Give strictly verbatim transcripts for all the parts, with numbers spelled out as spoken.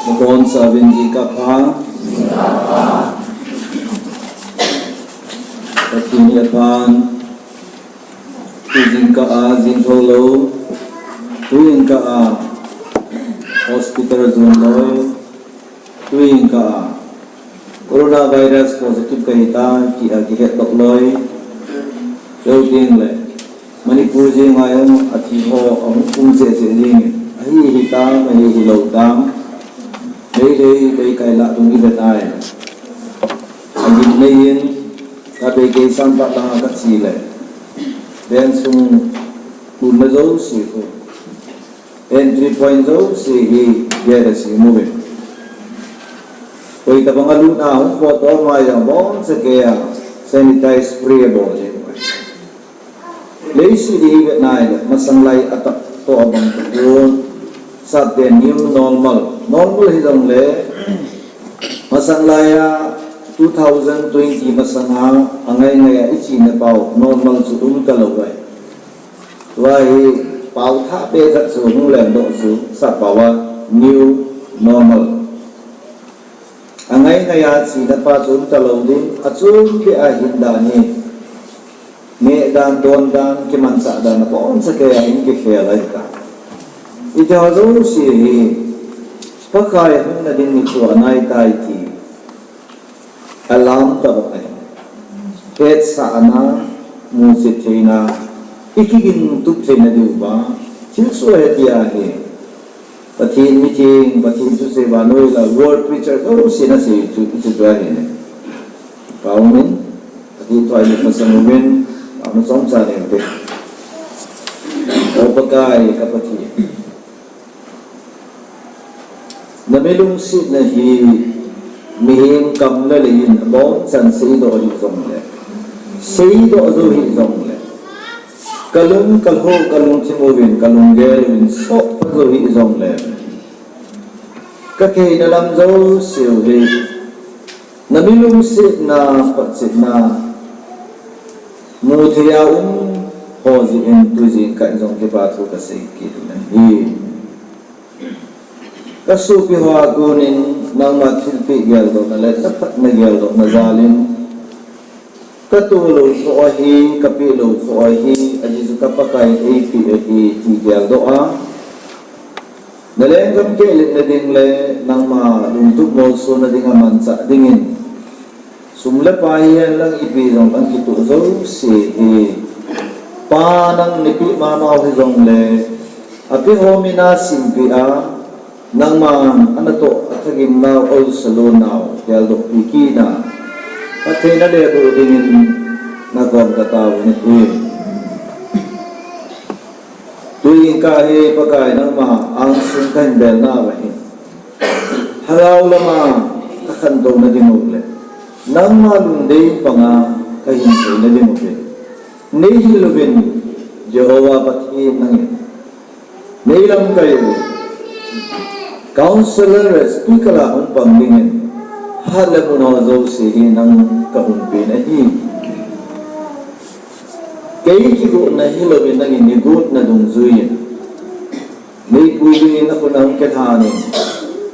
Nabonchauvin jingkah pha. Pathen in aphan, tujingkah a jingthoulou, tujingkah a hospital jon loi, tujingkah a coronavirus positive kahi tai tia kihetdoh loi, chuteng le Manipur jeng a jong athi ho ahung pung cheh cheh jeng in, ahi hitam, ahi hilou tam, Meitei, Meitei kailah tung ivet nai. Agim nei in, ka Meitei sang pat langa kache le, veng sung lhunna jouse khu, entry point jouse hi gate a sem uvin. Koi tabang a lutna hung potdoh mai jong, boncha gei a sanitize spray abol jeng uve. Leiset hi ivet nai le, masang lai attack toh abang tapon, sap den new normal. Normal hijong le, masang lai a two thousand twenty masang a, angai ngai a ichena pau normal chu um talou uve. Tua hi pau thah beh khat chu hung lengdoh chu, sap pau a new normal. Angai ngai a chena pa chu um talou ding, achom beh a hin dan hi, neh dan, don dan, kimanchah dan, aboncha gei a hin kikhel ahitai. Iti ho jouse hi, Pakai hung na ding nikho anai tai ti, alam tabang ahi. Hetsahna, musit theina, ikigingtup theina diuva, thilsoh ahi tia hi. Pathen mitheng, Pathen thusei vannoi la, world preacher jouse in asei chu, chu chu ahi ne. Paumin, Pathen thu a imu masang uvin, amu chomcha neite. O Pakai, ka Pathen. Na mi lungsetna hi mihem kam le lei in abonchan seidoh hih jongle, seidoh jou hih jongle, ka lung, ka lho, ka lungthim uvin, ka lunggel uvin sohpha jou hih jongle, ka theina lam jouse u hi na mi lungsetna, photchetna, muthei a um ho jeh in tujingkah in jong kipa thu kasei kit u ahi. Ka sopi ho a konin nangma thilpeh geldohna le na phatna geldohna jal in, ka tolou kho ahi, ka pehlou kho ahi, ajeh chu ka Pakai in eipeh ahi ti geldoh a, na lenggam kehletna ding le nangma lungtup molsona ding a manchah dingin, sum le pai hihen lang ipi jong lang kitoh jouse hi, Pa nang napeh mama u hijongle, apeh ho min a simpeh a, nangman anatoh athagim nau, olsa lon nau geldohpi kit a, phattheina leboh dingin nakom kataovin ahi. Tujingkah hi Pakai nangma angsung kahin bel nauva hin, lhagao lama kakhantouna ding u le, nangma lungdei panga kahin theina ding u le, neihil uvin, Jehovah Pathen nangin neilamkai uvin. Counsellor le speaker a hung pang dingin, hat le mun ho jouse hi nang kahung pen ahi. Kei kigotna hilouvin nangin neigotna dungjuiyin, neipui dingin nakhut a hung kilhan in,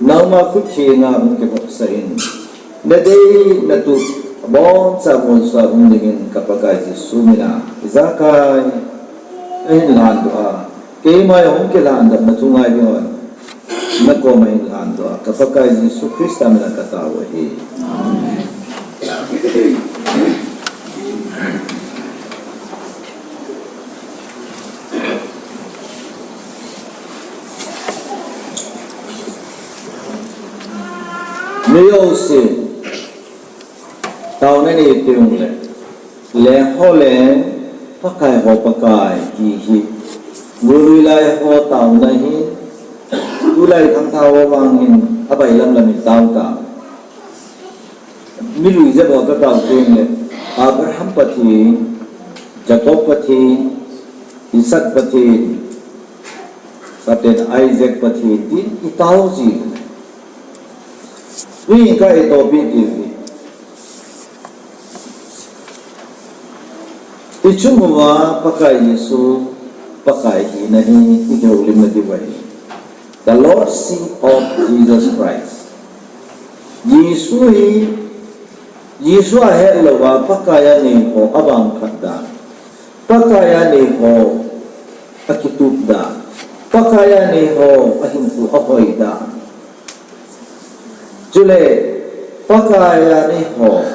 nangma khut thenga hung kivopsah in, nadei natup aboncha molso a um dingin ka Pakai Jesu mina ijakai kahin lhandoh a, keima jong hung kilhandoh na thungai ding hon, nakoma hin lhandoh a, ka Pakai Jesu Christa mina katao ahi. Amen. Mi jousen taona nei teng le, leng ho leng, Pakai ho Pakai ti hi, golui lai ho taona hi, tulai khangthah ho vang hin abailam lam in tao tao. Milui jep ho katao teng le, Abraham Pathen, Jacob Pathen, Isaac Pathen, Satan Isaac Pathen tin itao ji. Tujingkah itopi ti hi, ichung uva Pakai Jesu Pakai hina hi ihoulimna diu ahi. The Lordship of Jesus Christ. Jesu hi, Jesu ahet louva Pakai anei ho avangphat dan, Pakai anei ho akitup dan, Pakai anei ho ahinkho ahoi dan. Chule, Pakai anei ho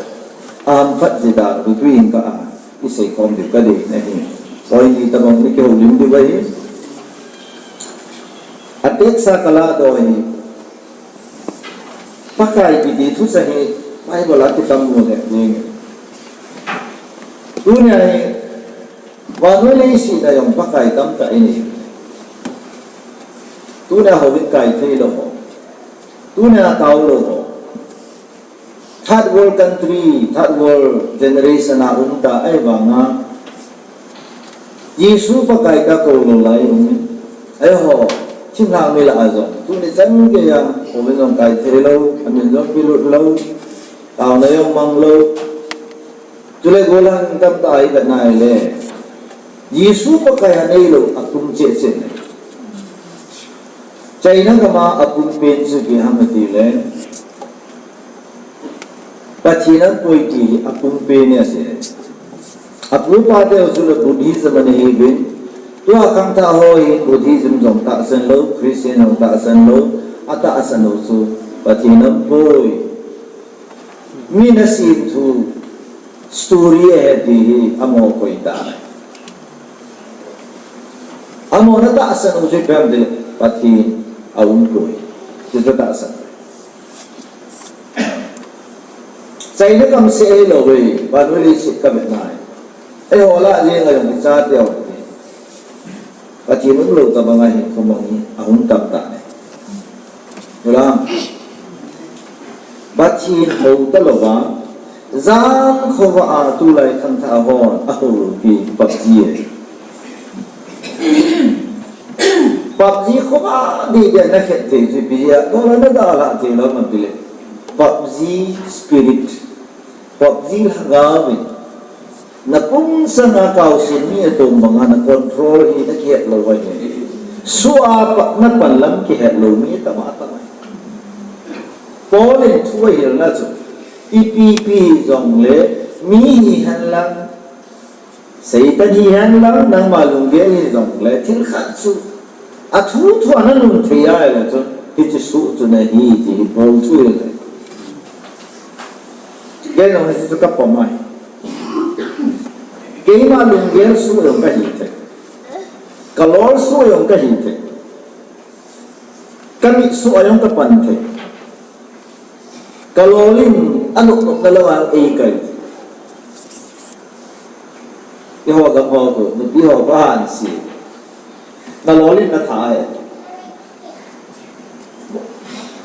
ahamphat ji dan tuin ka a, isei khom diu kadei ahi. Hoi ni tabang ni kihoulim diu ahi. Ateksa kala doh hi, Pakai kiti thusa hi Bible a kitam lou le ding. Tunia hi, vannoi leiset a jong Pakai tamtah inei. Tunia houin kai thei lou ho, tunia tao lou ho, third world country, third world generation a um ta ahivanga, Jesu Pakai kakou lou lai um in. Eiho, thilha mi lah a jong, tuni chan geiya houin jong kai thei lou, amin jong pelut lou, taona jong mang lou. Chule gollhang tamtah a ivet nai le, Jesu Pakai anei lou atum cheh cheh. China gam a apumpen chu ipi ham ati le, Pathen apui ti hi apumpen ahi ati. Apu apate ho chu le Buddhism anei uvin. Tua khangthah ho hi Buddhism jong tahsan lou, Christian jong tahsan lou, atahsan ho chu Pathen apui. Mi nasem thu story ahi ti hi amaho koi ta. Amaho na tahsan u chu ipi ham itile Pathen aumpoi. Chuchu tahsan. China gam seh hilou ve, vannoi leiset kavet nai. Eiho lah jeng a jong ichate ho hi Pathen umlou tabang a hinkho mang hi ahung tam tan ahi. Ula, Pathen hou talouva, jan khovah a tulai khangthah hon ahou pi PUBG ahi. PUBG khovah ding ding a nakhet thei chu ipi jeh a, dollar nadalha thei lou ham itile, PUBG spirit, PUBG lhagao in, napung sanga kaosin mi atom banga na control hi nakihet lou ahi. Soh a pa, napan lam kihet lou mi tama tama. Paul in thu ahilna chu, ipi pi hijongle, mi hihen lang, Satan hihen lang, nangma lunggel hijongle, thil khat chu, athu thu a nanun thei ahile chun, hiche soh chu nahi ti hi Paul thu ahi. Kei jong hiche chu kapom ahi. Keima lunggel soh jong kahi thei. Kalol soh jong kahi thei. Kamit soh a jong kapan thei. Kalol in anop nop na lou a eikai. Eiho gam ho chu, nupi ho kahanse. Nalol in natha e.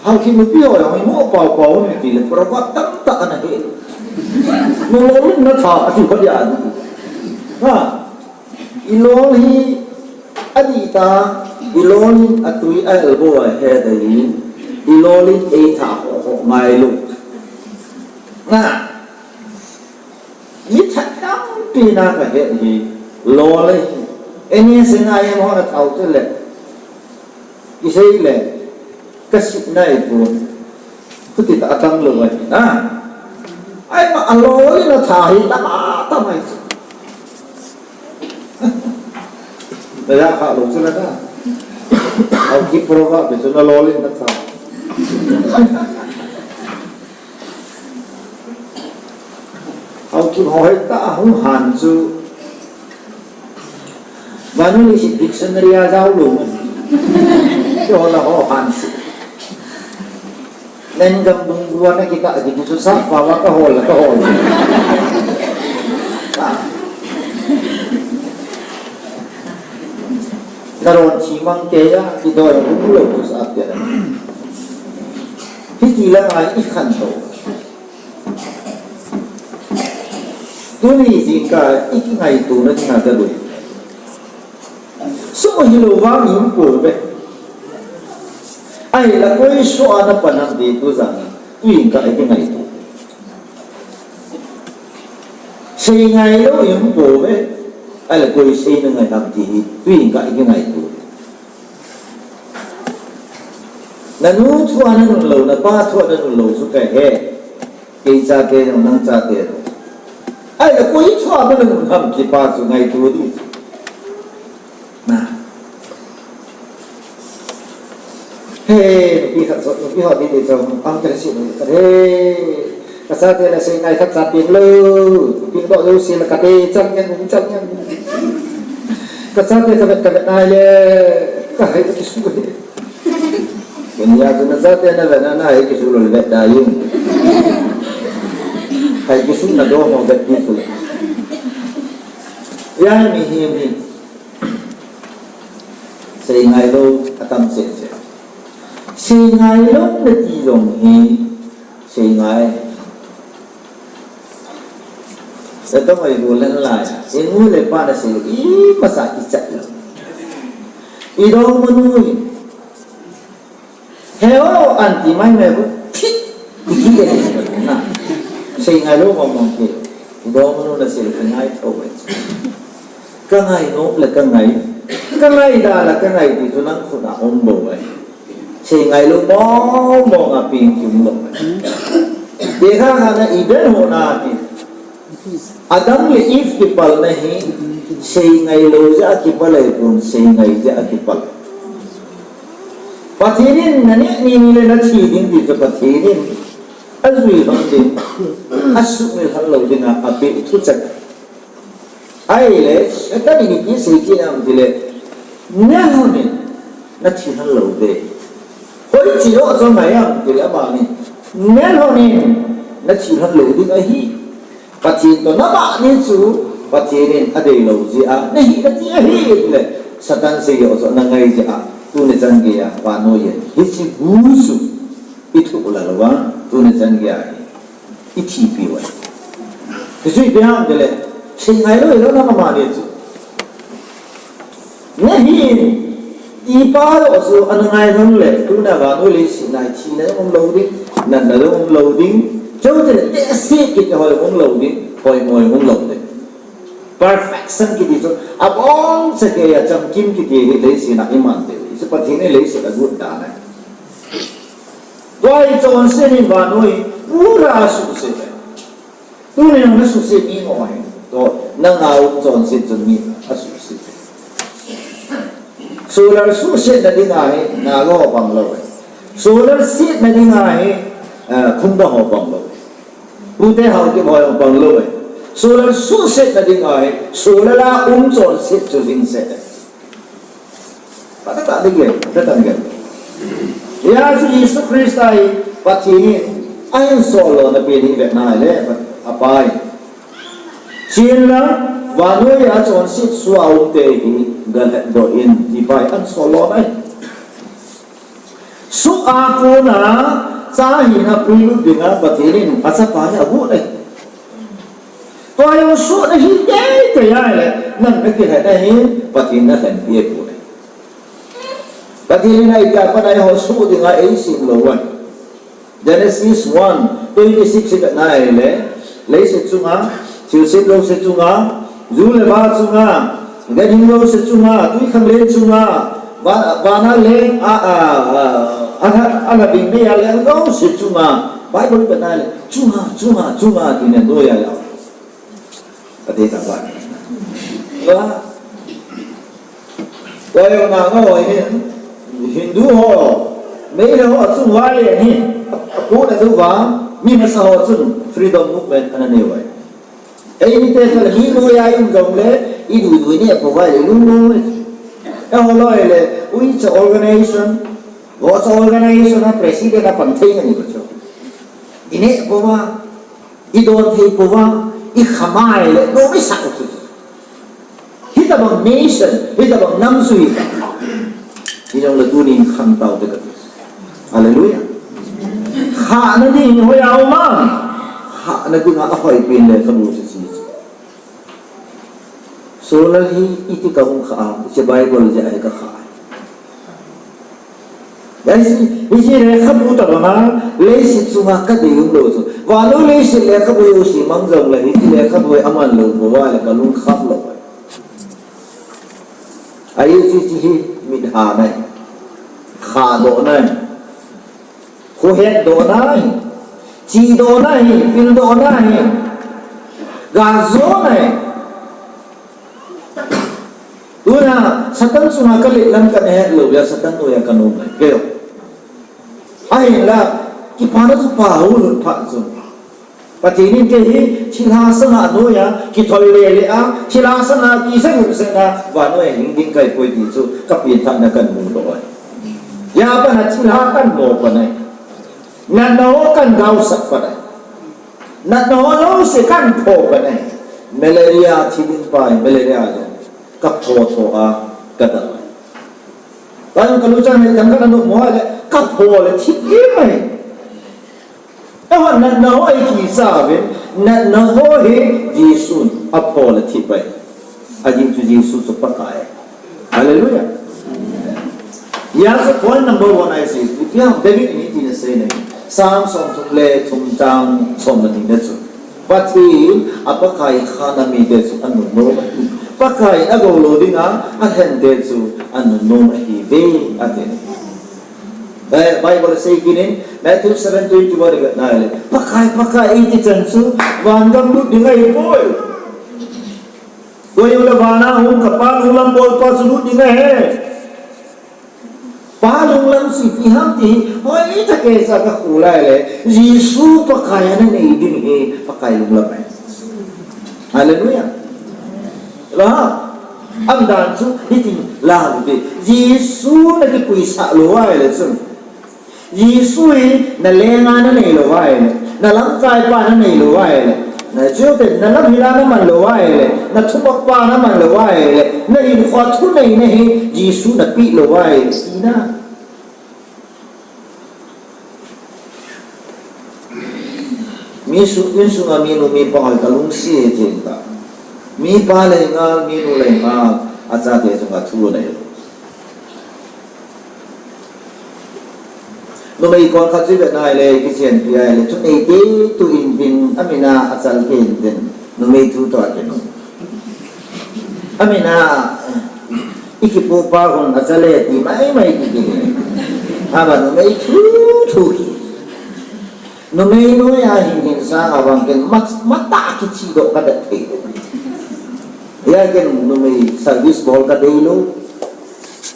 Haokip nupi ho jong imoh pao pao mi tile, proverb tamtah ana he. Nalol in natha, ati kha dia. Ha. Ilol hi adih ta, ilol in atui a elbow a ahet ahi, ilol in eitha ho ho ngailou. Na, mi that tampi na kahet hi, lol ahi. Eni se ngai mo na thau te le. Isei le, kasei nai pon. Khuti ta atang lou ahi na. Ai ma alol in atha hi tama tama hi. Naya kha lou chu na ta. Haokip proverb chu nalol in natha. Haokip ho hi ta hung han chu. Vannoi leiset dictionary a jao lou. Chu ho la ho hanse. Nen gam bung bua na kita di chu sa pa wa ka hol la ka hol. Naron chi mang te ya, kidoi hung lou chu sa te. Hiti la ngai i khan to. Tuni jingkah i kingaito na china ka lui. Soh hilou vang i um pouve. Ahila koi soh a na pan ham ti tu jang. Tuni jingkah i kingaito. Sei ngai lou i um pouve. Ahila koi sei na ngai ham ti hi. Tuni jingkah i kingaito. Nanu thua nanun lou, napa thua nanun lou chu kahe. Kei chate jong, nang chate jong. Ahile koi thua nanun ham kiti pa chu ngaito ding chu. Na. He, nupi khat chu, nupi ho didi chu, am kati chu, he. Kachate la seingai khat cha peng lou, peng lou lou sila kati, chang yang, chang yang. Kachate kavet, kavet nai le, kahai kisu. Kenya chu nachate navet na, nahai kisu lou le vet da jing. Hai kisu na do ho vet kisu. Ya mi hi mi. Seingai lou atam sese. Seingai lou nati jong hi, seingai. Sa tong ai bu len lai. Inu le pa na sei, i masa kichat lou. I dong manu. He o, anti mai me bu. Thi. Thi de. Na. Seingai lou mong mong ke. I dong manu na sei, ngai tho mai. Ka ngai nom le ka ngai. Ka ngai da la ka ngai ti chu nang khut a um bou ai. Seingai lou mong mong a peng kium lou. Tekah khat na Eden hon a ti. Adam le Eve kipalna hi, seingai lou jeh a kipal ahipon, seingai jeh a kipal. Pathen in naneh ni ni le nathi ding ti chu Pathen in ajui lhon ding, asuhmil lhon lou ding a apeh thucheng. Ahile, Satan in ipi asei kit ham tile, neh lhon in, nathi lhon lou ding. Hoiche joh chu ngai ham tile, amanin, neh lhon in, nathi lhon lou ding ahi. Pathen toh nabah ni chu, Pathen in adei lou jeh a, nahi nati ahi tile, Satan sei joh chu nangai jeh a, tuni chan geiya, vannoi in, hiche gu chu, ithuh la lou va, tuni chan geiya hi. Ithipi uve. Hichu ipi ham tile, seingai lou, lou na mama ni chu. Nahi, ipa lou chu ana ngai lhon le, tuna vannoi leiset a thina jong um lou ding, natna jong um lou ding. Chutile, tehse kiti ho um lou ding, poimo um lou ding. Perfection kiti chu, aboncha geiya chamkim kiti hi leiset a iman diu. Hichu Pathen in leiset agot dan ahi. Tua hi chonset in vannoi pura asuhset. Tuni nang nasuhset mi ngo ahi. Toh, nanga um chonset chun mi asuhset. Solar suhsetna dinga hi, Naga ho pang lou ahi. Solar setna dinga hi, eh, Khunda ho pang lou ahi. Pute Haokip ho jong pang lou ahi. Solar suhsetna dinga hi, solar a um chonset chu jingset ahi. Patah ding e, patah ding e. Hijeh chun Jesu Christa hi Pathen in ahin sol lona pen hi vetna le, apai. Chenlang, vannoi a chonset soh a umte hi galhat doh in, ti pa hi ahin sol lona ahi. Soh a kona, cha hina puilut dinga Pathen in achapa hi agot ahi. Tua jong soh nahi teitei ahile, nang nakilhat ahi, Pathen nalhenpi ahi poi. Pathen in itia pat a eiho soh dinga eisem lou ahi. Genesis one twenty-six hi vet na ahile, leiset chunga, thilse jouse chunga, ju le va chunga, ganhing jouse chunga, twikhanglen chunga, va-, vana leng, a, a, a, a, a, ana bing mei a leng jouse chunga, Bible vet na ahile, chunga, chunga, chunga, tin anoi a le. Ati tah pa. Tua, tua jong Naga ho hi, Hindu ho, Meitei ho chung uva le hi, apohna diuva, mi masa ho chun freedom movement ana nei uve. Eimite khat le mi noiya i um jongle, i duidui neh pouva le lungmong le. Eiho loi le, uicha organization, voicha organization a president a pan thei ngai uva chu. I neh pouva, i don thei pouva, i khamai le, nom i sah u chu. Hitobang nation, hitobang nam chu hi. Hijongle tunin kham taute kati. Hallelujah. Khahna ding hi hoiya um am? Khahna dinga ahoipen lekhabu chu chu. Solar hi iti kahung khah am, hiche Bible jeh a hi kakhah. Hiche, hiche lekhabu tabanga, leiset chunga kadei umlou chu. Vannoi leiset lekhabu jouse mang jongle, hiche lekhabu hi aman lou pouva le kalung kham lou. Ahi chu hiche hi mit ha nai. Khahdoh nai. Kohet doh nahi, chi doh nahi, pil doh nahi, ga jo nahi. Tuna Satan chunga kalet lam kahet lou, ya Satan noiya kanom mai. Keo. Ahinla, kipana chu pa hou lut phat chu. Pathen in kei hi thilha sanga noiya kithol le le a, thilha sanga kisa gu sanga vannoi a hing ding kahi poi ti chu kapen thah na kamu lou ahi. Ya pana thilha kamo panai. Natna ho kagaosah panai. Natna ho jouse kapho panai. Malaria thi ding pai, malaria jong kapho tho a kadal. Pai kalu chan he jang kana no mo le kapho le thi mai. Eiho natna ho hi kisa uvin, natna ho hi Jesun apho le thi pai. Ajing chu Jesu chu Pakai. Hallelujah. Hijeh a chu point number one ahi. Ipi ham David in iti asei nai. Psalm som thum le thum chang som le ni na chu. Pathen a Pakai khana mite chu anunnom. Pakai in agou lou dinga, alhente chu anunnom ahiuve, ati. Bi-, Bible asei kit in, Matthew seven twenty-one ivet na le. Pakai, Pakai iti chan chu, van gam lut ding ahipoi. Koi jong le vana hung ka Pa lunglam bolpa chu lut ding ahi. Pa lunglam chu ipi ham ti, hoi ta kei sa ka khu lai le, Jesu Pakai ana nei ding hi, Pakai lunglam ahi. Hallelujah. La, umdan chu, hitin la u te. Jesu na kipuisah lou ahile chun. Jesu hi na lenga na nei lou ahile, na lamkai pa na nei lou ahile, na chute, na lamhila na man lou ahile, na thupha pa na man lou ahile, na hinkhoa thuneina hi Jesu na pe lou ahile, tina. Mi su, insunga minu mipa hoi kalungset e tina. Mipa le ngal, minu le ngal, achate chunga thu nei lou. Numei kon khat chu ivet na ahile, kichenpi ahile, thunei te tu in tin, amin a achal kei in tin, numei thu toh akinom. Amin a, i kipupa hon achal e ti mai mai kiti. Ama numei thu thu ki. Numei noiya hin hin sanga vang ken mat, matah kithi doh kadet thei. Hijeh a ken numei service bol kadei lou.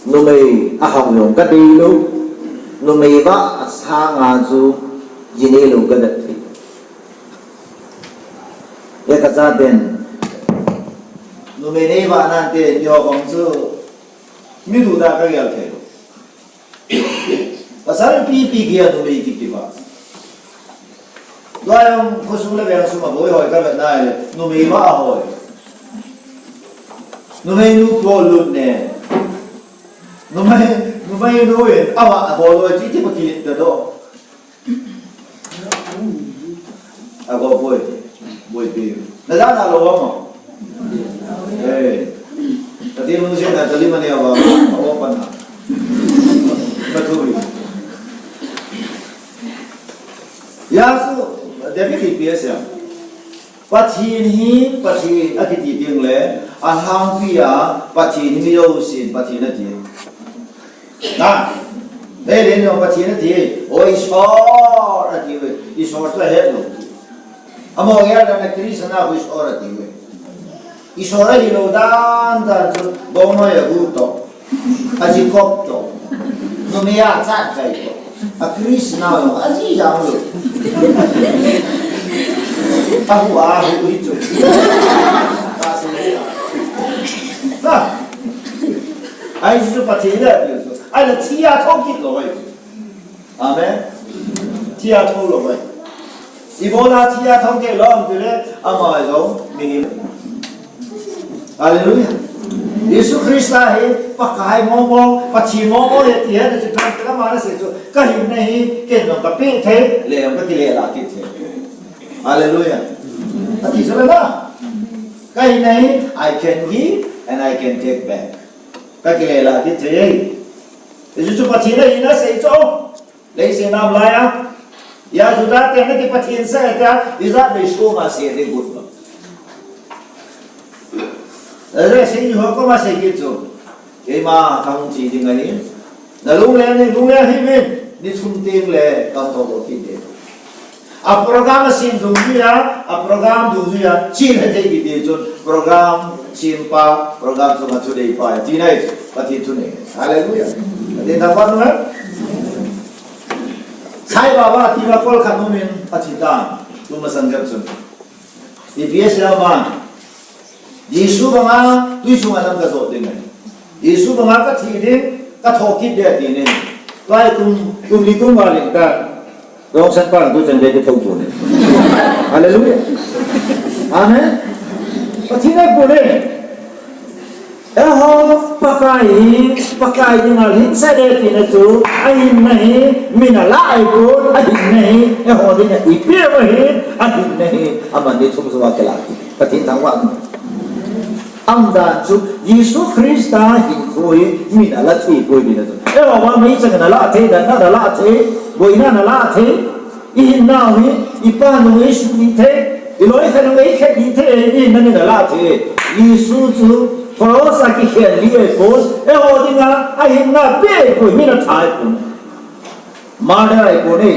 Numei ahao jong kadei lou. Numei vah a sanga chu ji nei lou kadet thei. Hijeh a kachaten numei nei vah nante, neo bang chu mi duda kagel thei lou. Pasal pipi kia numei kiti vah. Tua jong khosung le veng sunga boi hoi kavet na ahile, numei vah ahoi. Numei nu po lut ne. Numei, numei nu in, avah ahoi loi ti ti pa kilet ta doh. Ago boi, boi pi. Na ja na lou ama. Eh. Pathen lungsetna tali mani ava, ava pana. Pathu. Hijeh a chu, David hi ipi asei em. Pathen hi, Pathen akiti teng le, alhangpi a, Pathen hi mi jousen, Pathen ati. Na, David in jong Pathen ati, o Isor ati uve, Isor chu ahet lou. Amaho gel dan a Christian a khu Isor ati uve. Isor ahilou dan dan chu, Bongnoi a hu toh, a Jacob toh, numei a chat gai toh, a Christian a jong, a ji jang lou. A hu a hu hi chu. Ka sei a. Na. Ahi chu Pathen le ati chu. Ahile thi a thou kit lou ahi. Amen. Thi a thou lou ahi. Ibola thi a thou kit lou ham tile ama jong mihem. Hallelujah. Jesu Christa hi Pakai momo, Pathen momo ahi ti hi na chu phan kala ma na sei chu. Ka hinna hi ken jong ka pe thei, le jong ka kile la kit thei. Hallelujah. Ati chu la. Ka hinna hi, I can give and I can take back. Ka kile la kit thei. Jesu chu Pathen ahi na sei chu. Leiset a um lai a. Hijeh a Juda te na ki Pathen sah e tia, ijat vei sum a sei ding got lou. Ere sei ni ho koma sei kit chu. Keima kahung thi ding ahi. Na lungleng ni lungleng hih uvin. Ni thum teng le ka thou thou kit ding. A program a sem dungjuia, a program dungjuia, chin ha thei kit ding chun program sempa, program chunga thuneipa, ti nai, Pathen thunei. Hallelujah. Pathen thangvah in. Sai Baba ti va kol khat um in a thi tan, tu masang jep chun. Ipi asei ham? Jesu banga tui sunga nam ka jot ding ahi. Jesu banga ka thi ding, ka thou kit ding ati ne. Tua hi kum, kum li kum val in ka. Rongsan pa tu chan ding ka thou pon e. Hallelujah. Amen. Pathen in pon e. Eiho, Pakai hi, Pakai dinga hinsah ding tina chu, ahinna hi, min ala ahipon, ahinna hi, eiho dinga ipi ahi, ahinna hi, aman ni thum sunga kilah. Pathen thangvah. Aumdan chu, Jesu Christa hinkho hi, min ala thei poi tina chu. Eiho, va meichang in ala thei, dan in ala thei, boina in ala thei. I hinnau hi, i pa nung ei sut ding thei, i loi khat nung ei khet ding thei, i hinna min ala thei. Jesu chu, cross a kikhen li ahipon, eiho dinga, ahinna pe ahipoi, min atha ahipon. Murder ahipon e.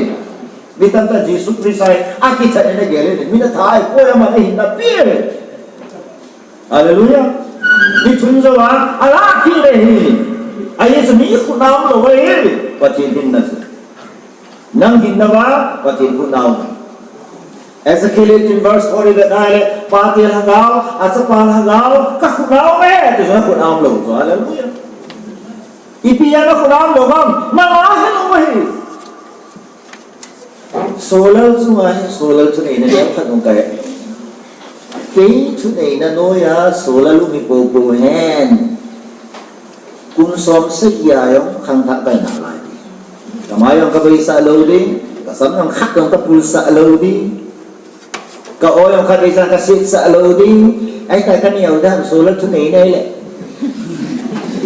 Mi tamtah Jesu Christa hi, akithat in agel e, min atha ahipoi, aman ahinna pe e. Hallelujah. Ni thum jou a, ala kit le hi. Ahi chu mi khut a umlou ahi. Pathen hinna chu. Nang hinna va, Pathen khut a um. Ezekiel eighteen verse four i vet a le, pate lhagao, achapa lhagao, ka khut a um e, ti chu na khut a umlou chu, hallelujah. Ipi a na khut a umlou ham, nang a hin um ahi. Solal chunga hin, Solal thuneina neo khat hung kai. Kei thuneina noiya Solal um hi popo hen. Kum som sagi a jong khangthah kahi nalai. Ka mai jong ka beisah lou ding, ka sam jong khat jong ka pulsah lou ding. Ka o jong khat beisah ka setsah lou ding. Ahi ta ka neo dan Solal thuneina le.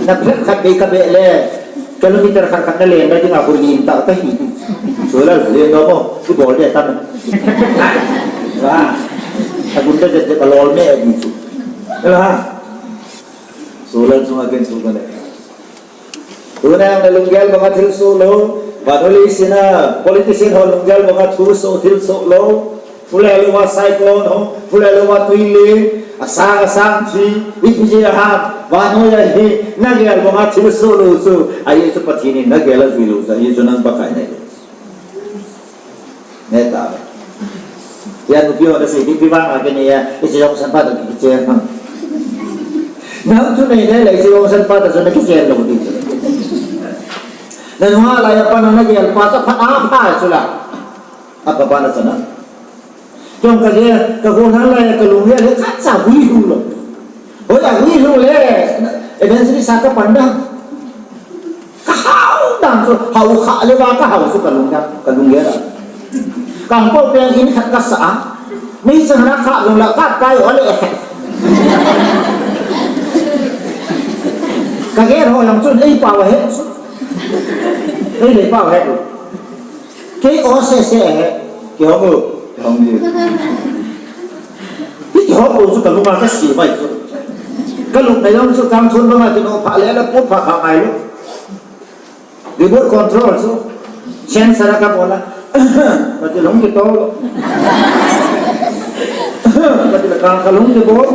Na phet khat bei ka beh le. Kilometer khat khat na leng ding a khu lim tah ta hi. Solal leng ding mo. Ki bol ding tam. Wa. Agun ta jet jet ka lol me ding chu. Ela. Solal chunga ken chu ka le. Tuna jong na lunggel banga thilsoh lou, vannoi leiset a politician ho lunggel banga thusoh thilsoh lou, phule louva cyclone ho, phule louva tuileng, asang asang thi, ipi jeh a ham, vannoi a hi, na gel banga thilsoh lou chu, ahi chu Pathen in na gel a jui lou chu, ahi chu nang Pakai nahi lou. Neta. Tia nupi ho na sei, nupi vang a kei ni a, hiche jong san pa toh kichen hang. Nang thunei nei le, hiche jong san pa toh chu na kichen lou ding. Na nunga lai a pan na gel pa cha phat a pha chu la. Apa pa na cha na. Jong ka gel, ka go na lai ka lung gel, khat cha hui hu lou. Hoiya hui lou le, evangelist a ka pan dan. Ka hao dan chu, hao kha le va ka hao chu ka lung dan, ka lung gel a. Ka hung pau pen in khat ka sa a. Meichang na kha lung la ka pai o le. Ka gel ho lang chu, ei pau he chu. Ei le pau he chu. Kei o se se he. Kei hong u. Kei hong u. Hiti ho ko chu ka lung a ka si mai chu. Ka lung na jong chu kam chun banga ti no pha le la pu pha pha mai lo. Remote control chu. Sensor a ka bol a. Ka ti lung ki to. Ka ti la ka ka lung ki bol.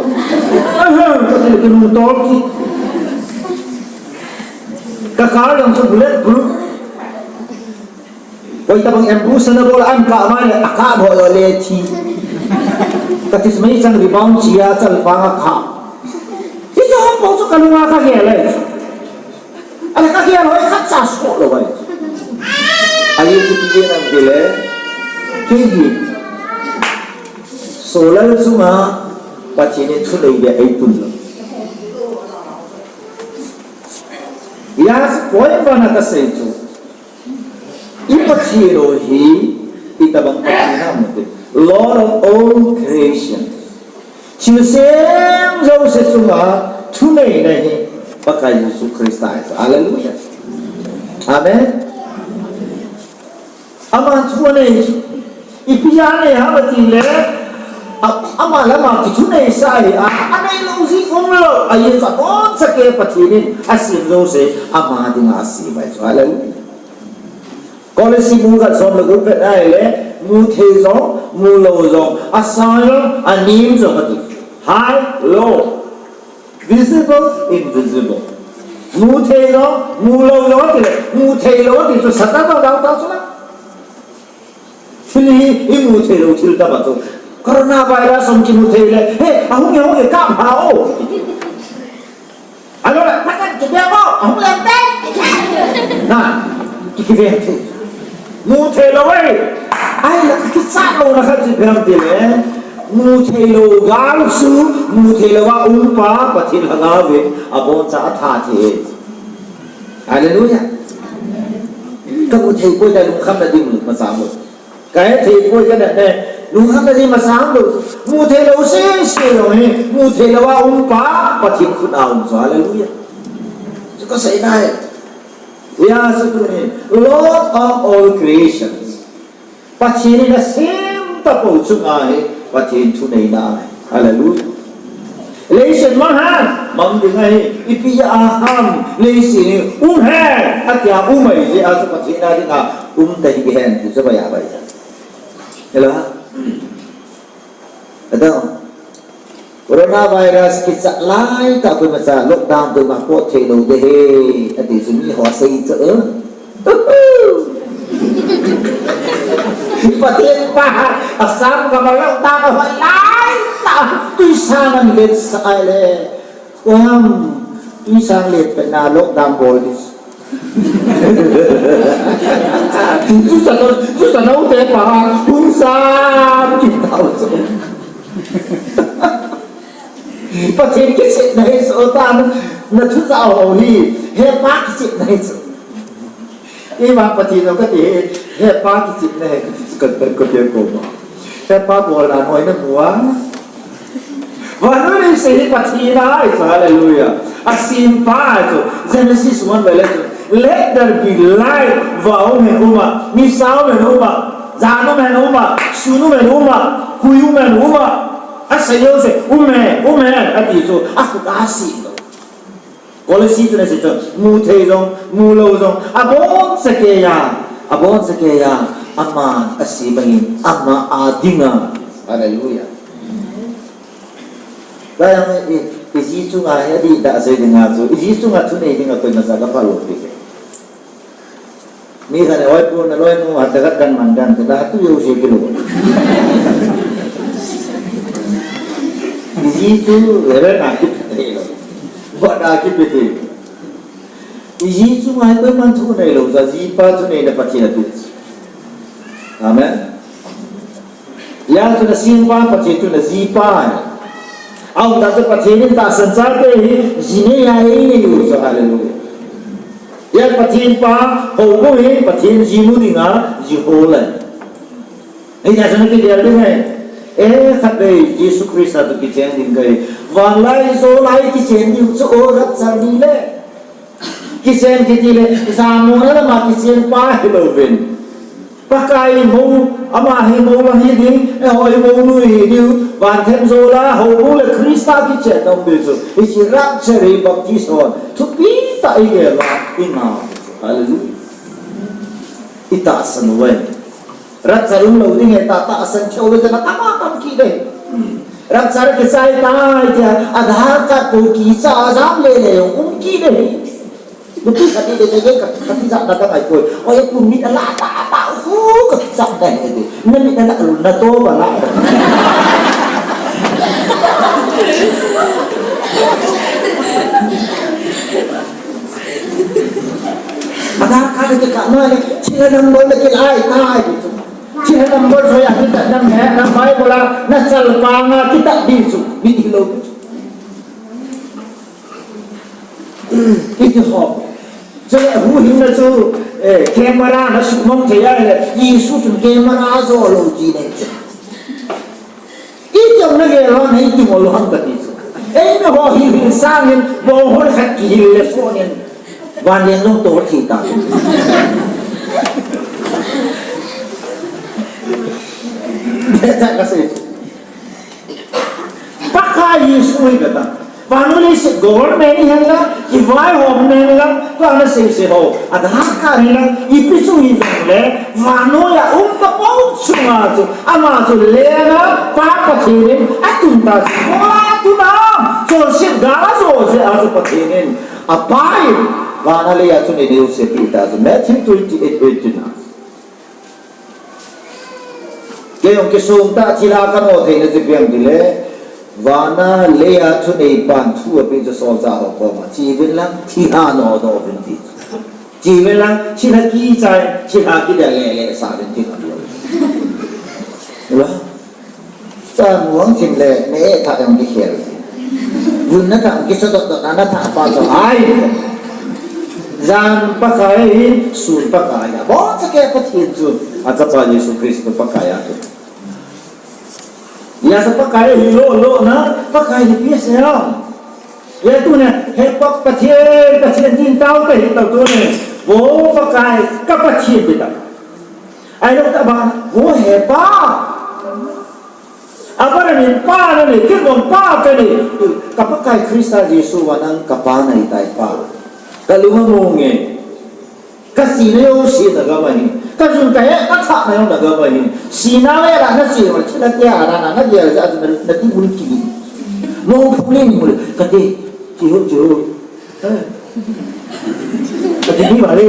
Ka ti la ki lung to ki. Ka car jong chu bullet proof. Koi tabang ambush na bol a ka mai le, a ka bol le thi. Ka ti meichang rebound chia chal pa nga kha. Hiti ho po chu ka lunga ka gel le. Ale ka gel hoi khat cha so lou vai. Ahi chu ti nang ti le. Kei hi. Solal chunga Pathen in thunei bia ei tun lou. Yes, point one a ka sei chu. I Pathen u hi, i tabang Pathen ham ti. Lord of all creation. Thilsem jouse chunga thuneina hi Pakai Jesu Christa ahi. Hallelujah. Amen. Ama thu anei chu. Ipi a nei ham ati le, a, ama le ama kithunei sa hi a, anei lou jing um lou. Ahi chu abonchauva Pathen in asem jouse, ama dinga asem ahi chu. Hallelujah. Kolosi bung khat som le gup vet a ahile, mu thei jong, mu lou jong, asang jong, anem jong ati. High, low, visible, invisible. Mu thei jong, mu lou jong ati le, mu thei lou ati chu Satan jong dau ta chu la. Thil hi, imu thei lou thil tah a chu. Coronavirus hung kimu thei le, he, ahung e, ahung e, kap ha o. Alo la, patan kibia mo, ahung le te. Na, ki, kibia te. Mu thei lou e. Ai la, kichat louna khat chu ipi ham ti le. Mu thei lou gal chu, mu thei lou a um pa, Pathen lhagao vin, abon cha atha thei. Hallelujah. Ka mu thei poi ta lungkham na ding mu ma sa mo. Ka he thei poi ka na ne, lungkham na ding ma sa mo. Mu thei lou sese lou hi, mu thei lou a um pa, Pathen khut a um chu. Hallelujah. Chu ka sei na he. Ya, chu tu ni, Lord of all creations. Pathen in asem tapou chunga hi Pathen thuneina ahi. Hallelujah. Leiset mang ham, mang ding ahi, ipi a ham, leiset hi um hen, atia um ahi jeh a chu Pathen a dinga um ta hi hen, ti chu bai a bai ta. Hello? Adam. Coronavirus kichat lai tah koima cha lockdown koima pot thei lou ding ahi, ati chu mi ho sei chu. Pathen pa, asam ka ma lockdown ka hoi lai tah, tui sang an let sa le. Ko ham, tui sang let pe na lockdown bol ding. Jusa no, jusa no te pa, hung sa, ki tau so. Pathen kichepna hi so ta, na thu sa ho hi, he pa kichepna hi so. Ima Pathen no kati he, he pa kichepna hi, ka, ka, ka, ka, ko ma. He pa bol na noi na mua. Vannoi leiset hi Pathen a ahi chu, hallelujah. Asem pa ahi chu, Genesis one vel a chu. Let there be light, vah um hen um a, nisa um hen um a, jan um hen um a, sun um hen um a, hui um hen um a. Asei jouse, um hen, um hen, ati chu, akhut a asem lou. Kolosi chun asei chu, mu thei jong, mu lou jong, abonchakei a, abonchakei a, aman asem ahin, ama a dinga. Hallelujah. Lai ang i, i, iji chunga hi adih dah jeh dinga chu, iji chunga thunei dinga koima cha ka phal lou pi ke. Mi khat in, "Oi pu, na loinu hat khat dang man dang," ti da, tu jouse kilou. Iji chu, lele na kipei lou. Ba na kipei. Iji chu ngai koiman thunei lou, ja jipa thuneina Pathen ape. Amen. Hijeh chun asempa Pathen chu ajipa ahi. Aum tah chu Pathen in tahsan chate hi ji nei a einei u chu, hallelujah. Hijeh Pathen pa houbung hi Pathen ji mu dinga ji hol ahi. Hijeh chun kigel ding ahi. Eh, khatvei Jesu Christa toh kichen ding kahi. Vanlaijo lai kichen ding chu o rapture ni le. Kichen kiti le, jamona lama kichen pa hilouvin. Pakai mou, ama hi mou lang hi ding, eiho hi mounu hi ding, van themjol a, houbung le Christa kichen ding chu. Hiche rapture hi Baptist hon thupi tah a igel a, ingah. Hallelujah. Itahsan uve. Rapture umlou ding ahi, ta, tahsan thei lou ding, atama tam kit ding. Rapture kichai tai tia, Aadhaar card pu kicha jam lele jong um kit ding. Nupi khat in le, ka, ka tijat na ka ngai poi. Oi, pu mit ala ta, ta, hu, ka tijat na he ding. Na mit ala, na to ba la. Aadhaar card kikah na le, thilha number le kilai tai. Thilha number joi a kitat nam he, na Bible a, na chalpang a kitat ding chu, mi hilou. Iti ho. Chule huhhingna chu, eh, camera na sumang thei a le, Jesu chun camera a jo lou ti nei chu. Iti jong na gel lou, na iti ngol lou ham kati chu. Eimi ho hi hil sangin, bong hol khat kihil le sonin, vanleng jong tol thei ta. Beta ka sei. Pakai Jesu hi kata. Vannoi leiset government hi henlang, Kivaihom nei lang, tua nasei sei ho. Adang khat nei lang, ipi chu hijongle, vannoi a um tapou chunga chu, ama chu lenga Pa Pathen in atun ta chu. Atun a, chonset gal ajo jeh a chu Pathen in, apa in, vana leiya chun eina jouse apeh ta chu. Matthew twenty-eight eighteen a. Kei jong kisong tah thilha kano theina chu ipi ham itile, vana leiya thuneipan thu apeh chu solchah ho koma. Cheuvin lang, thilha nodoh uvin ti. Cheuvin lang, thilha kichai, thilha kidel lele sa uvin ti khat lo. Ula. Chan muang thim le, ne thah jong kikhel. Vun nathah kiso dot dot a nathah pa chu hai. Jan Pakai hi, sun Pakai hi. Aboncha kei Pathen chu, achapa Jesu Christa Pakai ahi. Ijeh a Pakai hi lo, lo na, Pakai hi ipi asei ham. Ijeh a tuna, he Pa, Pathen, Pathen tin tao kahi tao tuni. Vo Pakai, ka Pathen ti ta. Ahilou tah bang, vo he Pa. Abraham in pa nanei, kei jong pa kanei. Ka Pakai Christa Jesu vang nang ka pa nahitai Pa. Ka lung among e. Ka sina jouse nagam ahi. Ka jun ka he, ka thah na jong nagam ahi. Sina le la na si ma, thina tia ra na, na dia ja na, na ti mun ki. Mo phung ni mun, ka ti, ti ho, ti ho. Ka ti ni ba le.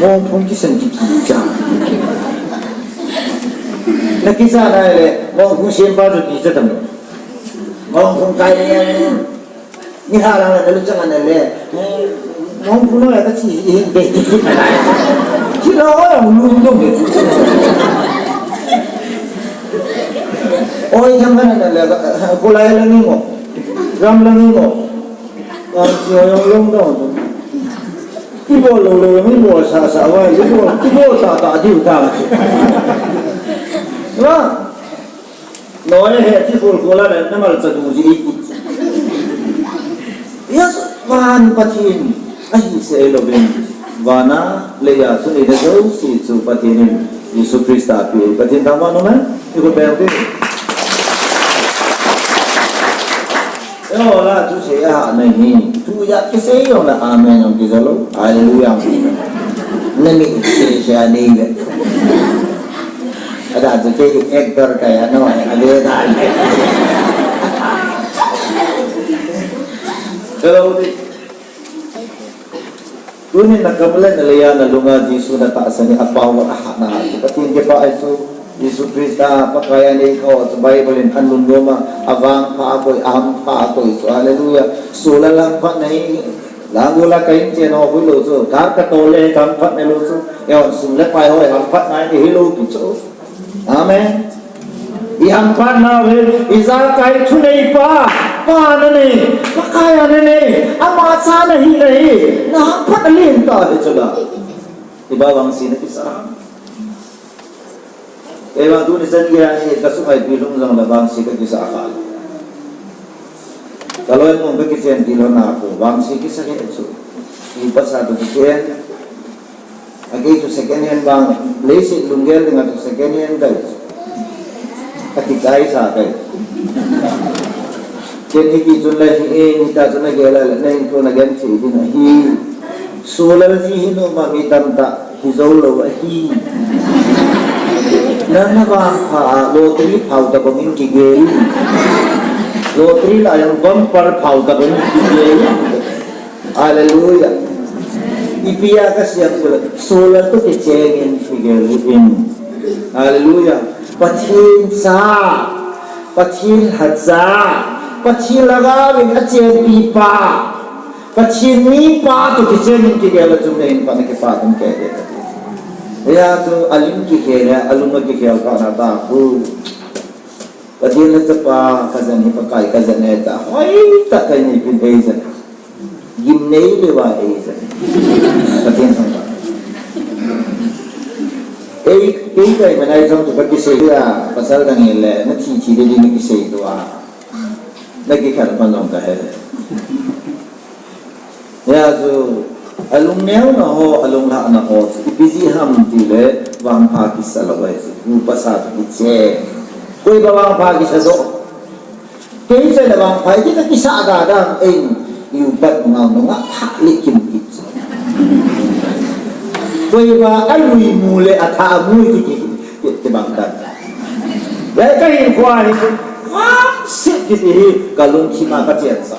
Mo phung kisan ki ki cha. Na kisa na le, mo phung siem pa chu kicha tam. Mo phung kai ni. Ni ha la na lu chang na le. Mo phung no ya ka chi hi be. Chi lo o lu lu. Oi, tham na le, ko lai la ni mo. Ram la ni mo. Ka si o yong long dong. Ibol lou lou, ibol sa sa, wa, ibol, ibol ta ta, diu ta. Wa. Noi he ti khul khul a le, na mal cha du ji. Yes, van Pathen. Ahi sei louvin. Vana leiya thuneina jouse chu Pathen in Jesu Christa ape. Pathen thangvah in um hen. Ti ko pe ti. Eiho la thusei a hahna hi. Thu ijat kisei jong le amen jong kijou lou. Hallelujah. Na mi sei sei a nei le. Ada chu kei actor kei a no, a le da. Hello. Tunin na kam le na leiya na lunga Jesu na tahsan in, a power a hatna a chu Pathen kipah ahi chu. Jesu Christa Pakai a nei kha ho chu Bible in a lungnom a, a vangpha a koi, a hampha a koi chu. Hallelujah. Soh le hamphatna hi, lang ula ka in chen ho hui lou chu. Car ka tol le hamphatna lou chu. Eiho sum le pai ho hamphatna hi lou pi chu. Amen. I hamphat nau hi, ijakai thuneipa, pa nanei, Pakai a nanei, ama cha nahi nahi, na hamphat alen ta hi chu la. Iba vangse na kisa. Kei vang tuni chan geiya hi ka sum a ipi lhung jong le vangse ka kisa kha. Ka loi mong ka kichen ti lou na ko, vangse kisa le chu. I pasa tu kichen. A kei chu second hand vang, leiset lunggel dinga chu second hand kahi. A ti kai sa kahi. Ken hiti chun le hi, eh, hita chun le gel le, na hin ko na gen thei ding ahi. Solar ji hi numa mi tamtah hi jou lou ahi. Na na vangpha a lottery phao tabang in kigel. Lottery la jong bumper phao tabang in kigel. Hallelujah. Ipi a ka siam kul, solar toh kicheng in kigel in. Hallelujah. Pathen cha, Pathen lhacha, Pathen lhagao in achenpi pa, Pathen mipa toh kicheng in kigel a chun nei in pa na kipah tum kei de. Hia chu alim kikhel a, alung a kikhel pa na ta khu. Pathen lhacha pa kajan hi Pakai kajan e ta. Hoitah a nei pin ei jan. Gimnei le va ei jan. Pathen thangvah. Ei, ei kai manai jong chu ka kisei a, pasal dang in le, na thi thi le di na kisei tua. Na kikhen pan jong ka he. Hia chu, alung neona ho, alung lhahna ho chu, ipi jeh ham tile, vangpha kisa lou ahi chu, upa sa chu kiche. Koi ba vangpha kisa jo. Kei chu le vangpha, kei ka kisa da da, ei. Iupat nunga nunga thah le kimu kit. Koiva alui mu le atha mu kiti kibang tan. Lai kahin koi hi. Vangset kiti hi kalungthim a kachen sa.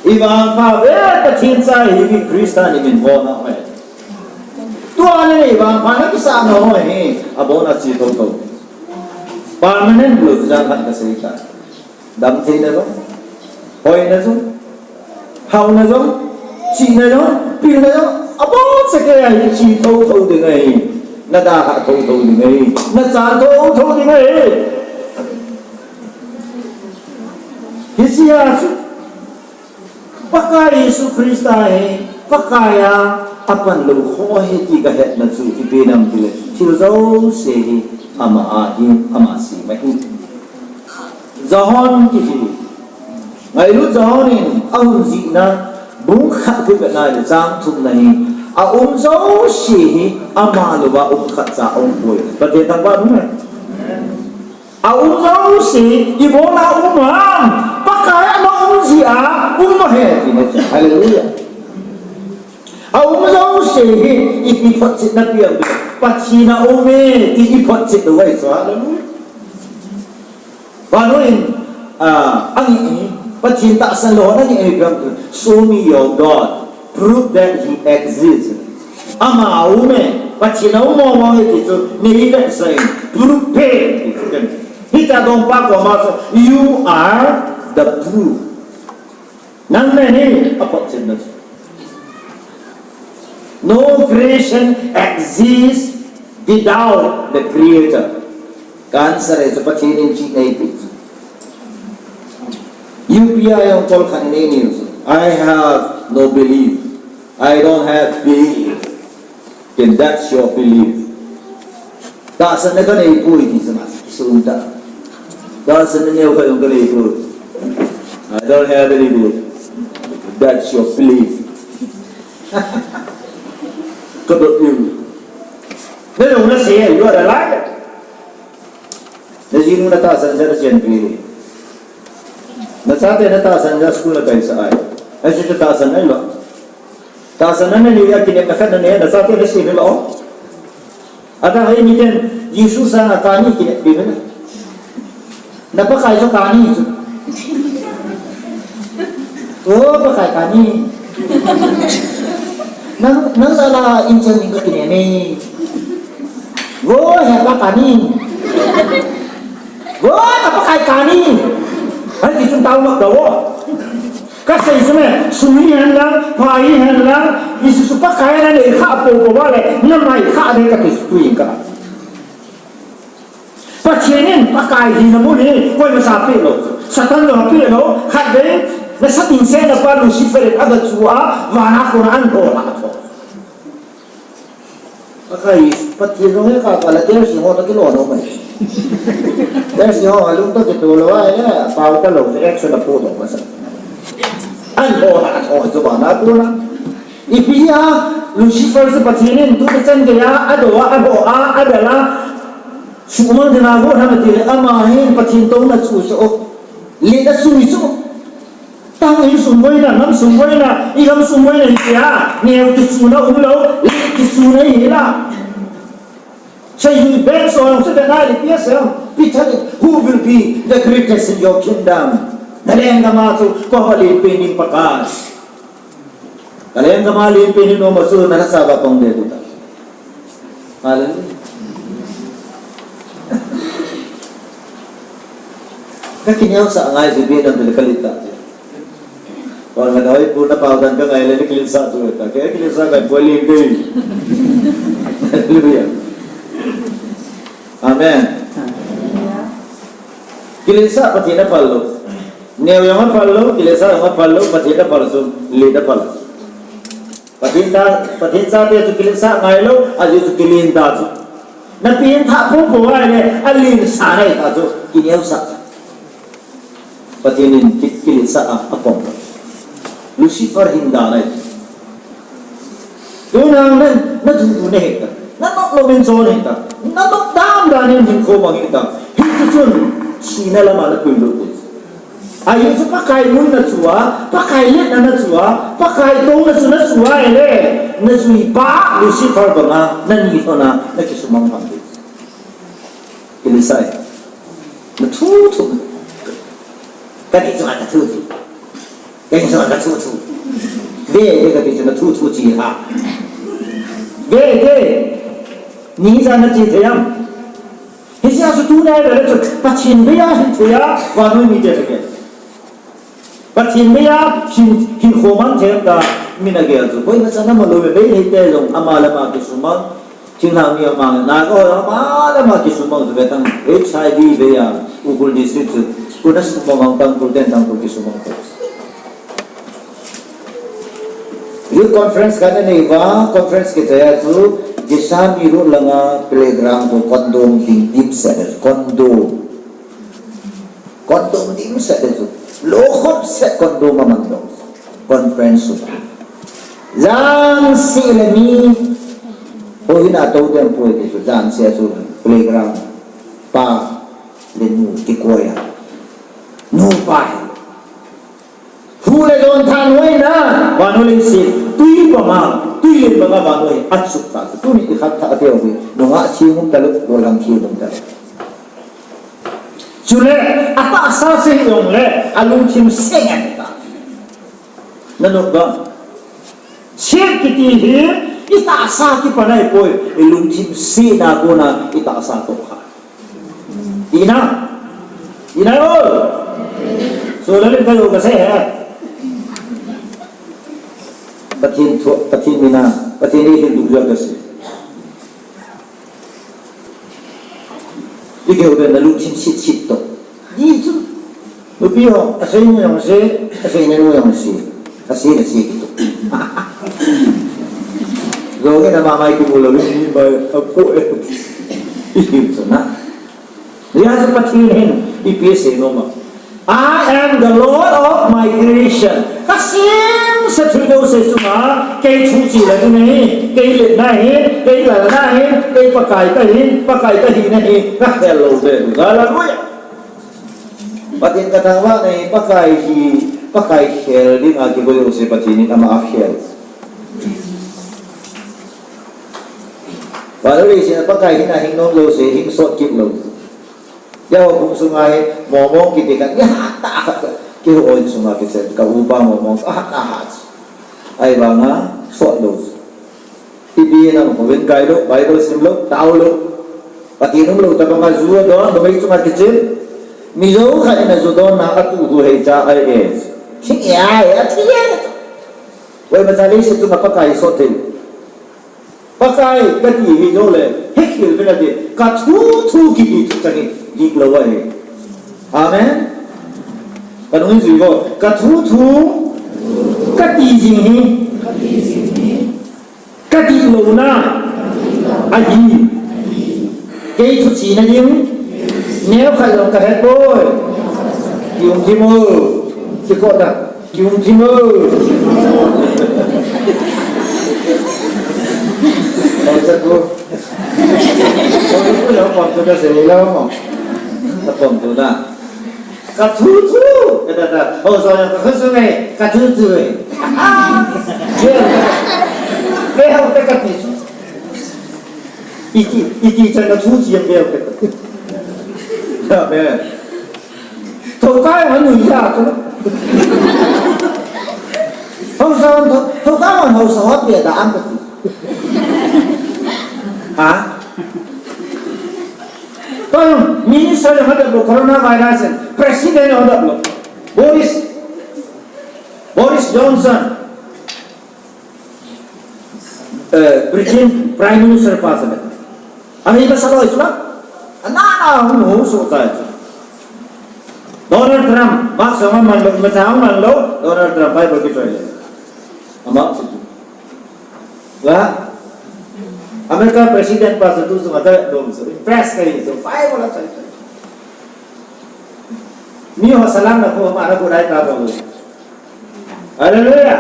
Ivangpha ve Pathen cha ihiuve Christian imin bol na mai. Tua le ivangpha na kisa na ho hi abona chi thotho. Permanent blue jang khat kasei ta. Damtheina jong, hoina jong, haona jong, chihna jong, pilna jong, abonsa kei a hi chi thotho ding ahi. Nadalhah thotho ding ahi. Nachan thotho ding ahi. Hiche a chu Pakai Jesu Christa hi Pakai a apan lou ho ahi ti kahetna chu ipi ham itile thil jouse hi ama ahi, ama sema ahi. Johan kiti, ngailut Johan in ahung jihna bung khat khu ivet na le chang thumna hi, aum jouse hi ama louva um khatcha aumpoi. Pathen thangvah in um e. Aum jouse, ibola um ham? Pakai ana um jeh a um ahi tina chu. Hallelujah. Aum jouse hi ipi photchetna pi ham? Pathen aum e ti iphotchet lou ahi chu. Hallelujah. Vannoi in, ah, angeh hi, Pathen tahsan lou hon angeh hi ipi ham? Show me your God. Prove that he exists. Ama aum e, Pathen aum mong mong e ti chu nei vetsah in, prove e. Hitia dongpa koma chu, you are the proof. Nang nahi aphotchetna chu. No creation exists without the Creator. Ka answer chu Pathen in chihna eipeh chu. U P I jong kol khat in einiu chu. I have no belief. I don't have belief. Then that's your belief. Tahsanna kaneipoi ti chu ma kisum ta. Tahsanna neokhat jong kaneipoi. I don't have any belief. That's your belief. Kadop u. Nalung nasei, you are a liar. Najinu natahsan jeh a nachenpi. Nachate natahsan jeh a school nakaisah ahi. Ahi chu tahsan ahilou. Tahsanna nanei a kinepna khat nanei a, nachate nasei hilou. Adang a eimiten Jesu sanga kani kineppi uve. Na Pakai chu kani chu. O Pakai kani. Nang, nang sala inchen ding kakinem e. O he Pakai kani. O ka Pakai kani. Hiti chun taona tao. Kasei chu me, sum hihen lang, pai hihen lang, Jesu Pakai a nanei kha popo uva le, namai kha ding kati chu tuin ka. Pathen in Pakai hina mun hi koima cha apeh lou. Satan jong apeh lou, khatvei, nasa tingsena pa Lucifer in aga chu a, vana kona ahin ho lha tho. Pakai, Pathen jong hi ka kala Dersi ho toh kilou lou mai. Dersi ho alung toh kitoh lou ahile, pao talou, action apo lou masa. Ahin ho lha tho chu vana kona. Ipi a, Lucifer chu Pathen in tuchan geiya, adoh a, aho a, adal a, suhmang ding a, gollhang atile, ama hin Pathen touna chu chu, len asui chu. Tang in sum boina, nam sum boina, i gam sum boina hi tia, neo kichuna umlou, len kichuna hi la. Sa yu ben so, sa ben ali pia sa, Peter, who will be the greatest in your kingdom? Na lenggam a chu, koi alen pen ding Pakai. Ka lenggam a len pen ding nom a chu, na lhasam uva pang ding ahi ta. Hallelujah. Ka kineosah ngai chu ipi ham itile ka len ta chu. Wan na ka hoi pu na pao dan ka ngai le na kiletsah chu ta. Ka kiletsah ngai pu len ding. Hallelujah. Amen. Kiletsah Pathen aphal lou. Neo jong aphal lou, kiletsah jong aphal lou, Pathen aphal chu, len aphal. Pathen ta, Pathen chate chu kiletsah ngai lou, ajeh chu kilen ta chu. Na pen thah popo ahile, alen sa nai ta chu, kineosah. Pathen in ki, kiletsah a, apom. Lucifer hin dan ahi. Tuna na, na dudu nahi ta. Na nok lou in chon nahi ta. Na nok dan dan in hinkho mang ahi ta. Hichu chun, thina lama na puilou. Ahi chu Pakai mun na chu a, Pakai letna na chu a, Pakai touna chu na chu a ahile, na jui pa Lucifer banga, na ni thona, na kisumang ham. Kilisai. Na thu thu. Ka ti chu a ka thu thu. Ka ti chu a ka thu thu. Ve, ve ka ti chu na thu thu chi ha. Ve, ve. Ni ja na chi thei am. Hiche a chu tu nai le chu Pathen beiya hin thei a, vannoi mite thei. Pathen beiya hin, hin khoman thei ta, min agel chu. Koima chan ama lou ve, bei lei te jong, ama le ama kisumang. Thinglhang mi ama, na ko, ama le ama kisumang chu ve tang, H I V beiya, Ukhrul district chu. Kuna sumang ang Tangkhul ten Tangkhul kisumang ko. Youth conference kana nei uva, conference kichai a chu, Jisami road langa playground to condom ding dimset, condom. Condom dimset chu. Lo khop set condom aman dong. Conference chu. Jangsi le mi. Ho hin ato dem poi ti chu, jangsi chu playground. Pa le nu kikoi a. Nu pa hi. Hu le jon thanhoina, vannoi leiset, tui banga, tui len banga vannoi, achuk ta, tuni i khat tha ateu hi, nungah thim um talou, golhang thim um talou. Chule, atahsa sei jongle, alungthim sei ngai ta. Nanop ba? Sei kiti hi, i tahsa kipan ahipoi, i lungthim seina kona, i tahsa toh kha. Tina. Tina o. So, lalim kayo kasei he. Pathen thu, Pathen mina, Pathen ni hin duk jua kasei. Ikeu ben na lungthim sit sit to. Ni chu. Nupi ho, asei nu jong sei, asei nu jong sei. Asei, asei kito. Jong ina mama kimu lou, ni bai, apo e. Ikeu chu na. Hijeh a chu Pathen hin ipi asei nom a. I am the Lord of my creation. Ka semsa thil jouse chunga, kei thuchilna ahi, kei letna ahi, kei lalna ahi, kei Pakai kahi, Pakai kahina hi, ka khel lou ve, ka la loi. Pathen ka thangvah na hi, Pakai hi, Pakai khel dinga kigong jouse Pathen in ama akhel. Vannoi leiset a Pakai hina hing nom jouse, hing sot kit lou. Keiho kum sunga hi, mongmong kiti khat, kihat tah khat, keiho in sunga kichen, ka upa mongmong, ahat, ahat. Ahivanga, sot lou. Ipi na mo, ven kai lou, Bible sim lou, tao lou. Pathen um lou, tabanga ju adon, numei chunga kichen. Mizo khat in aju donna, atu hu hei cha ai e. Thing e ai, athi e. Koima cha leiset chunga Pakai sot thei. Pakai kati hi jongle, hekhel vela ding, ka thu thu kiti chu chang hi, dik lou ahi. Amen. Ka nung jui vo, ka thu thu, kati jing hi, kadih louna ahi. Kei thuchina ding, neokhat jong kahe poi. Kium thim o, kikot a. Kium thim o. Pom sa ko. Pom sa ko, pom sa ko, se ni lo mo. Pom tu na. Ka thu thu. Ka ta ta. Ho so ka khu su ngai. Ka thu thu. Ve. Ve ho te ka ti. Iti, iti cha ka thu chi ve ho te. Amen. Thokai ma nu ya tu. Hausa, thokai ma hausa hot be da am tu. Ha? Kon minister hot da coronavirus, president hot da Boris, Boris Johnson. Eh, Britain Prime Minister pa sa le. Ahi ba sa loi chu la. Ana na hung ho so tai chu. Donald Trump, ba sa ma man lo, ma sa man lo, Donald Trump Bible ki choi le. Ama chu. Wa. America President pa sa tu su ma ta dom su. Impress kai su. Bible la choi. Miho salam na ko ma na ko dai ta ba. Hallelujah.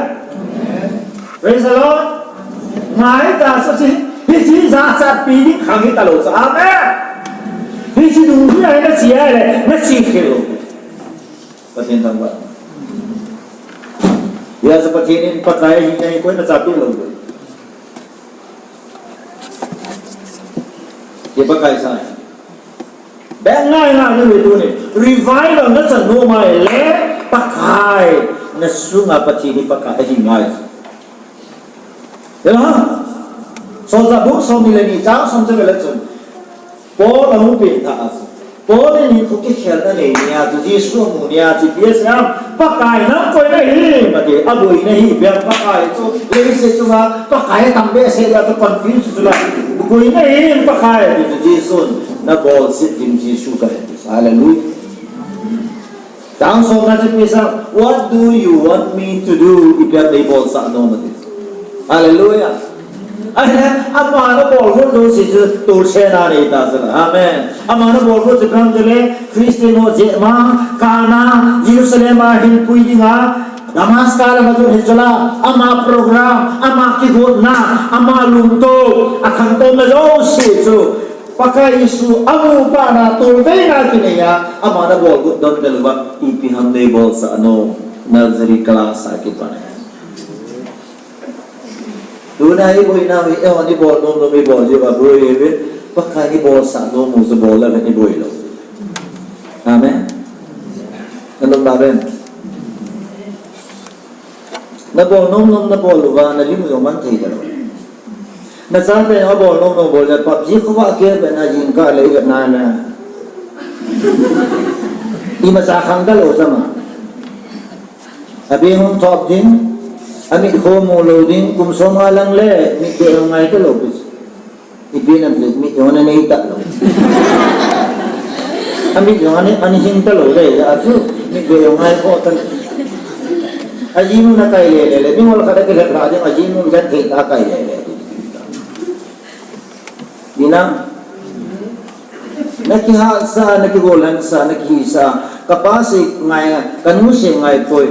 Praise the Lord. Ngai ta sa si, hiche jachat pi ding khang hi ta lou sa. Amen. Hiche dung hi ai na si ai le, na si khel lou. Pathen thangvah. Hijeh a chu Pathen in Pakai ahi ngai, koima chapeh lou. Hiche Pakai sa. Beh ngai ngai ni ve tuni. Revival nachan nom ahile Pakai nasunga Pathen hi Pakai ahi ngai. Hela. Solchah bung somni le ni chang som le ni a chun. Paul ahung pengthah a chu. Paul in hinkho kikhelna nei nia chu, Jesu amu nia chu, ipi asei em? Pakai nang koi nahi, ati, aboina hi, ipi ham Pakai chu, leiset chunga, Pakai atam behseh a chu confuse chu la. Koi nahi, Pakai ati chu, Jesun, nabolset ding Jesu kahi. Hallelujah. Chang somna chu ipi asei, "What do you want me to do?" Ipi ham neibolsah nom ati. Hallelujah. Ahile, ama nabol got jouse chu tolsena nei ta sela. Amen. Ama nabol got chu ipi ham tile, Christian ho jeh ma, Kana, Jerusalem a hinpui dinga, Damascus lama chu hichu la, ama program, ama kigotna, ama lungto, akhangtou na jouse chu, Pakai Jesu amu phat na tolveina kinei a, ama nabol got don tah uva, ipi ham neibolsah nom, nursery class a kipan. Tuna iboinau hi, eiho ibol nom nom ibol jeh uva boi uve, Pakai ibolsah nom u chu bol le iboi lou. Amen. Nalung ba ven. Nabol nom nom nabol uva, nalim u jong man thei talou. Nachate abol nom nom bol le, PUBG khovah kibol na jingkah le ivet na na. Imacha khang talou jama. Abeng hung thop ding, amit kho mu lou ding, kum som nga lang le, mit beh ngai talou pi. Ipi nam le, mit jong anei talou. Amit jong anei, anei hing talou le, achu, mit beh jong ngai kho talou. Ajinu nakai le le le, mingol khat a kilhep lha ding, ajinu nakai thei ta kai le le. Mina, nakihahsa, nakigolhangsa, nakihisah, kapa sei ngai, kanu sei ngai poi.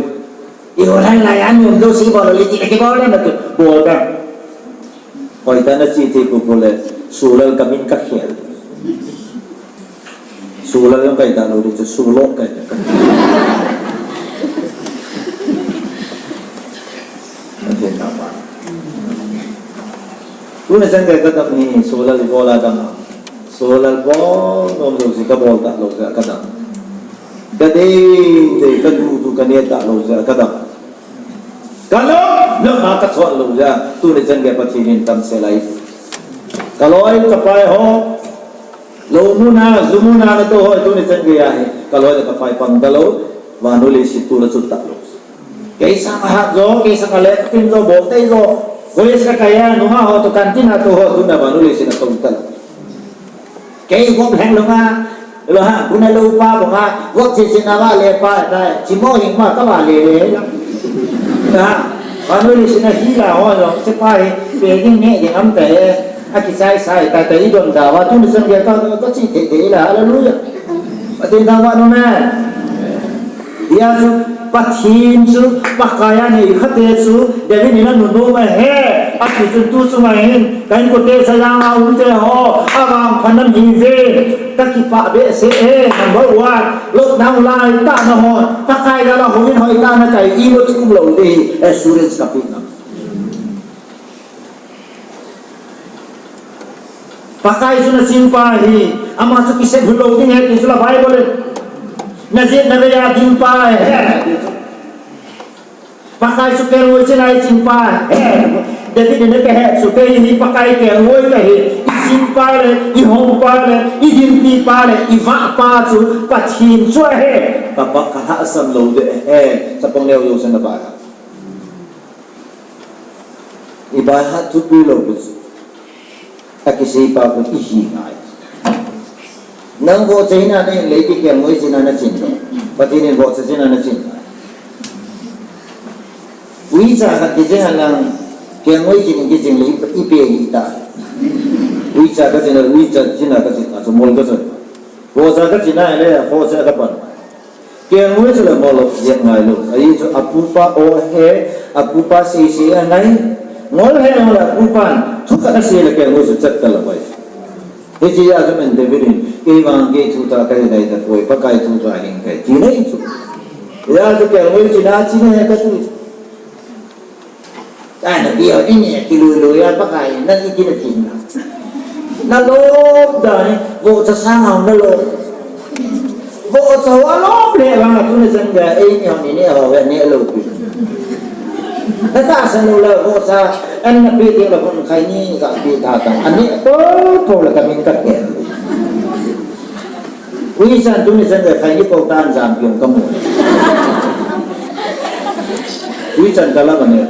Igolhan lai a, nom jouse bol le ti, nakibol le, nakibol le. Hoitah a nache thei popo le, Solal kamin kakhel. Solal jong kahi talou ding chu, Solal kahi ta. Tuni chan gei kadam hi, Solal ibola dam a. Solal bol nom jouse kabol talou jeh a kadam. Kadei dei, kadudu kaneh talou jeh a kadam. Kalom lom a kachon lou jeh a, tuni chan gei Pathen in tamsel ahi. Kaloi kapai ho, lou muna, ju muna natou ho, tuni chan gei ahi. Kaloi le kapai pang talou, vannoi leiset toh la chut talou. Kei sang ahat jo, kei sang ale katin jo, bol tei jo. Koi sa kaya, nunga ho toh kantin a tou ho, tuna vannoi leiset a tou talou. Kei gop lheng lou nga, lo ha, bu na lou pa bou nga, gop che che na va le pa ta, chi mo hing ma ka va le le la. Ha, vannoi leiset a hi la ho lo, che pa hi, pe ding ne ding am ta e, akichai sai ta ta i don da va, tuni chan gei ka, ka chi thei thei la, hallelujah. Pathen thangvah nom e. Hijeh a chu, Pathen chu, Pakai a nei khate chu, David in anunnom ahi, ati chu tu chunga hin, ka inkote sajang a umte ho, avangphat nam hiuve, kakipah behseh e, number one, lockdown lai tah na hon, Pakai gal a houin hoitah a nakai, imacha um lou ding, assurance kapeh nam. Pakai chu naching pa ahi, ama chu kisep lou ding ahi, ti chu la Bible in. Najep navei a ding pa ahi. Pakai chu kelngoi china iching pa ahi. David in kahe chu kei hi Pakai kelngoi kahi, iching pa le, ihom pa le, idinpi pa le, ivah pa chu Pathen chu ahi. Kapa kalhahsam lou ding ahi. Chapang neo jouse na pa. Ibai hat thupi lou pi. Akisei pa pi ihi ngai. Nang vohcha china nei le ti kelngoi china nachin. Pathen in vohcha china nachin. Uicha khat kiching a lang kelngoi chin kiching le ipi hi ta. Uicha kachina, uicha china kachina chu mol kachoi. Vohcha kachina le vohcha kapan. Kelngoi chu le ngol jep ngai lou. Ahi chu apupa o ahi, apupa seisei angai. Ngol ahi ngol apupan, thu khat asei le kelngoi chu chat talou ahi. Hiche a chu men David in, kei vang kei thu tah kahi nai tapoi, Pakai thu tah hin kahi, ti nai chu. Ya tu kya hoi china china hai ka tu. Ai, na bia ni ni ki lu lu ya pa kai na ki ki na ki na. Na lo da ni, vo cha sa ngau na lo. Vo cha wa lo ple ba nga tu na chan ga ei ni ni ni ho ga ni lo pi. Na ta sa lo la vo cha an na pi ti la kon khai ni ka pi ta ta. An ni po po la ka min ka ke. Ui chan tu ni chan ga khai ni po ta an jam piong ka mu. Ui chan ka la ba ni.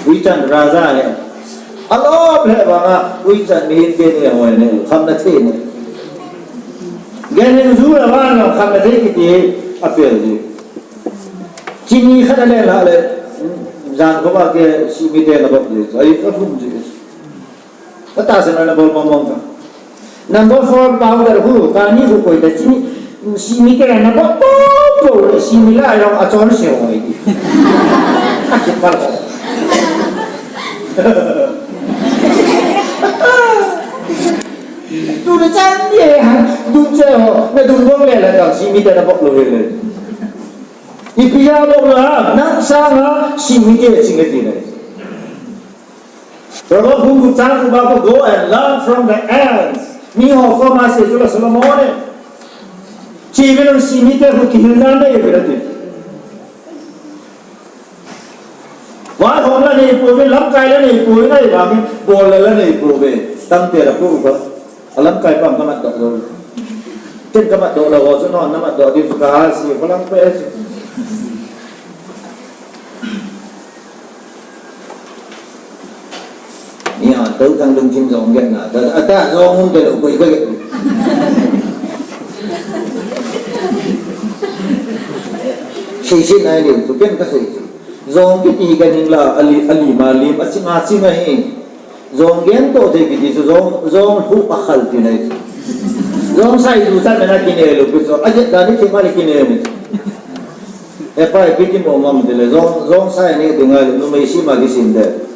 Ui chan raja he. Alo ple ba nga, ui chan mi hin ke ni ho ni, kham na the ni. Gen ni zu la ba nga, kham na the ki ti, a pel ji. Chini khat a le la le, jan ko ba ke si mi te na ba ji, ai ka thum ji. Ka ta se na na bol mong mong ka. Number four powder hu, ka ni hu koi ta chini, si mi te na ba po po, si mi la yong a chon se ho ni. A ki pal ko. Tu na chan ye ha, dun che ho, na dun bong le la ka si mi te na bok lo le le. Ipi a bok la, na sa nga, si mi te ching e ti le. Proverb bung gup chang gup a ko, "Go and learn from the ants." Mi ho ko ma se chu la Solomon e. Chi ve nang si mi te hu ki hil na nei ve la ti. Vai hom la nei po ve, lamkai la nei po ve, nai ba mi bol la la nei po ve. Tam te la po ba. A lamkai pam ka mat dok lo. Ken ka mat dok lo ho chu non na mat dok di chu ka ha si ko lang pe si. Ni a, tau tang lungthim jong get na. Ta, ta, ta, jong um te lo, koi, koi get. Sei, sei nai leu, tu ken ka sei. Jong kiti ka ning la, ali, ali ma lim, a ching, a ching a hi. Jong gen to te kiti chu jong, jong hu a khal ti nai. Jong sai du ta na kine lo, pi chu, a jet da ni ti ma ni kine ni. E pa, e pi ti mo ngam ti le, jong, jong sai ni ding a le, numei si ma kisim de.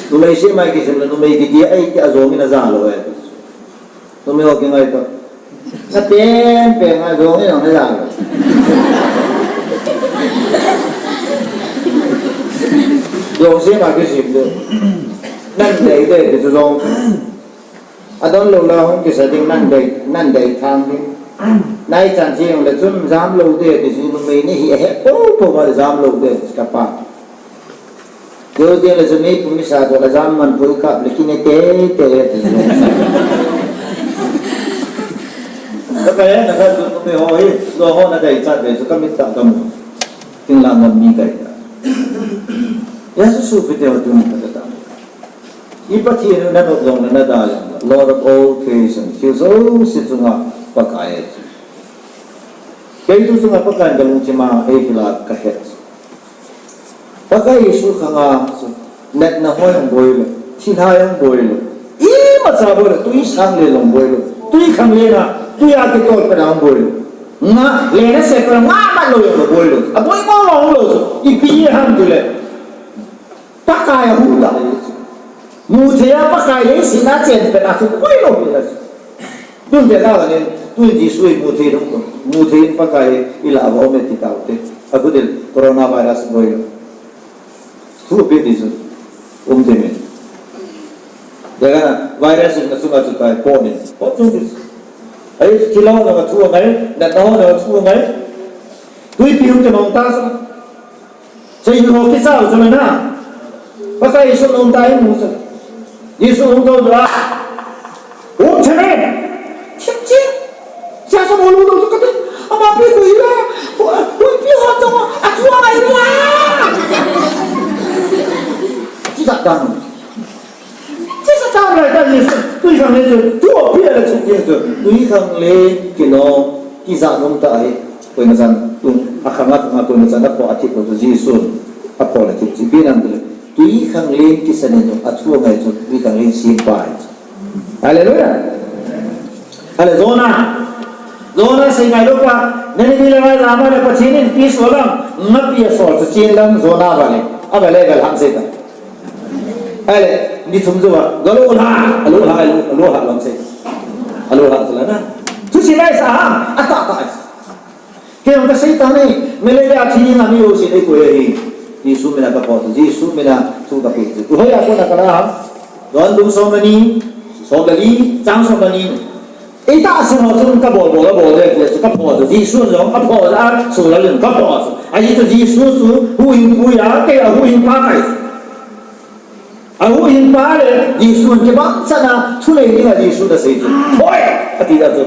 Numei si ma kisim le, numei kiti ai ti a jong ina ja lo e. Numei ho ki ngai to. Na pen, pen a jong ina na ja lo. Jong si ma kisim de. Nan dei de, ti chu jong. Adon lo la hung kisa ding nan dei, nan dei thang ding. Nai chan chi jong le chun jam lo de, ti si numei ni hi a he po po ma jam lo de, ka pa. Yo de le chun mei pum mi sa to la jam man pui kap le kine te, te, te. Ka ka ya na ka tu numei ho hi, lo ho na dei chat de, chu ka mit ta ka mu. Ting la ngam mi kai ta. Ya su su pi te ho tu ni ka ta. I Pathen u na nop jong le na da jong le, Lord of all creation, thil jouse chunga Pakai ahi. Kei tu chunga Pakai in ka lungthim a ei hil a ka het. Pakai Jesu khang a chu natna hoi jong boi lou, thilhai jong boi lou, imacha boi lou, tui sang le jong boi lou, tui khang le na, tui a kitol pen a jong boi lou. Nga le na se pen nga mat lou jong boi lou. A boi mo lou lou chu, ipi ham tu le. Pakai a hu ta. Mu thei a Pakai leiset a chen pen a chu boi lou hi la. Tun te la nin, tun Jesu i mu thei dong ko. Mu thei in Pakai i la va om e ti tau te. A khu dil coronavirus boi lou. Thu pe ti chu. Um te me. Te ka virus na chunga chu tai po ni. Po chu ti. Ai, thilhon na chu ngai, natna hon na chu ngai. Tui piu te nong ta sa. Sei ho kisa u chama na. Pakai Jesu nong tai mu sa. Jesu nong to dra. Um chama. Chim chim. Sa sa mo lu lu ka te. Ama pi ku ila. Ku pi ho to. A chu ai la. Chi sa dang. Chi sa chang lai ta ni, tui khang len chu, tu a pi a la chun ti chu, tui khang len ki no, ki za nung ta hi, koi ma chan, tu, a khang a khang a koi ma chan, a po a thip lo chu Jesu, a po la thip chi pi nam tu, tui khang len ki sa ni chu, a thu ngai chu, tui khang len sim pa hi chu. Hallelujah. Ale Jonah. Jonah sei ngai lou pa. Nani ni le ngai lama le Pathen in peace valam. Nga pi a sol chu chin lam Jonah vale. A vale gal ham sei ta. Ale, ni thum jo va. Galo la, alo la, alo, alo la lam sei. Alo la la na. Tu si nai sa ha. Ata ta. Ka sei ta ni, malaria thi na mi o si ni ko hi. Jesu mina ka pho, Jesu mina thu ka pe. Tu hoya ko na ka la. Don dum som ni, som ni, chang som ni. Ei ta sa ho chun ka bol bol bol de, ka pho, Jesu jong ka pho, a su la lin ka pho. A ji tu Jesu su, huhhingpu ya, kei a huhhingpa kai. A huhhingpa le Jesu kibang sana thulei ding a Jesu na sei chu. Hoi! Ati da chu.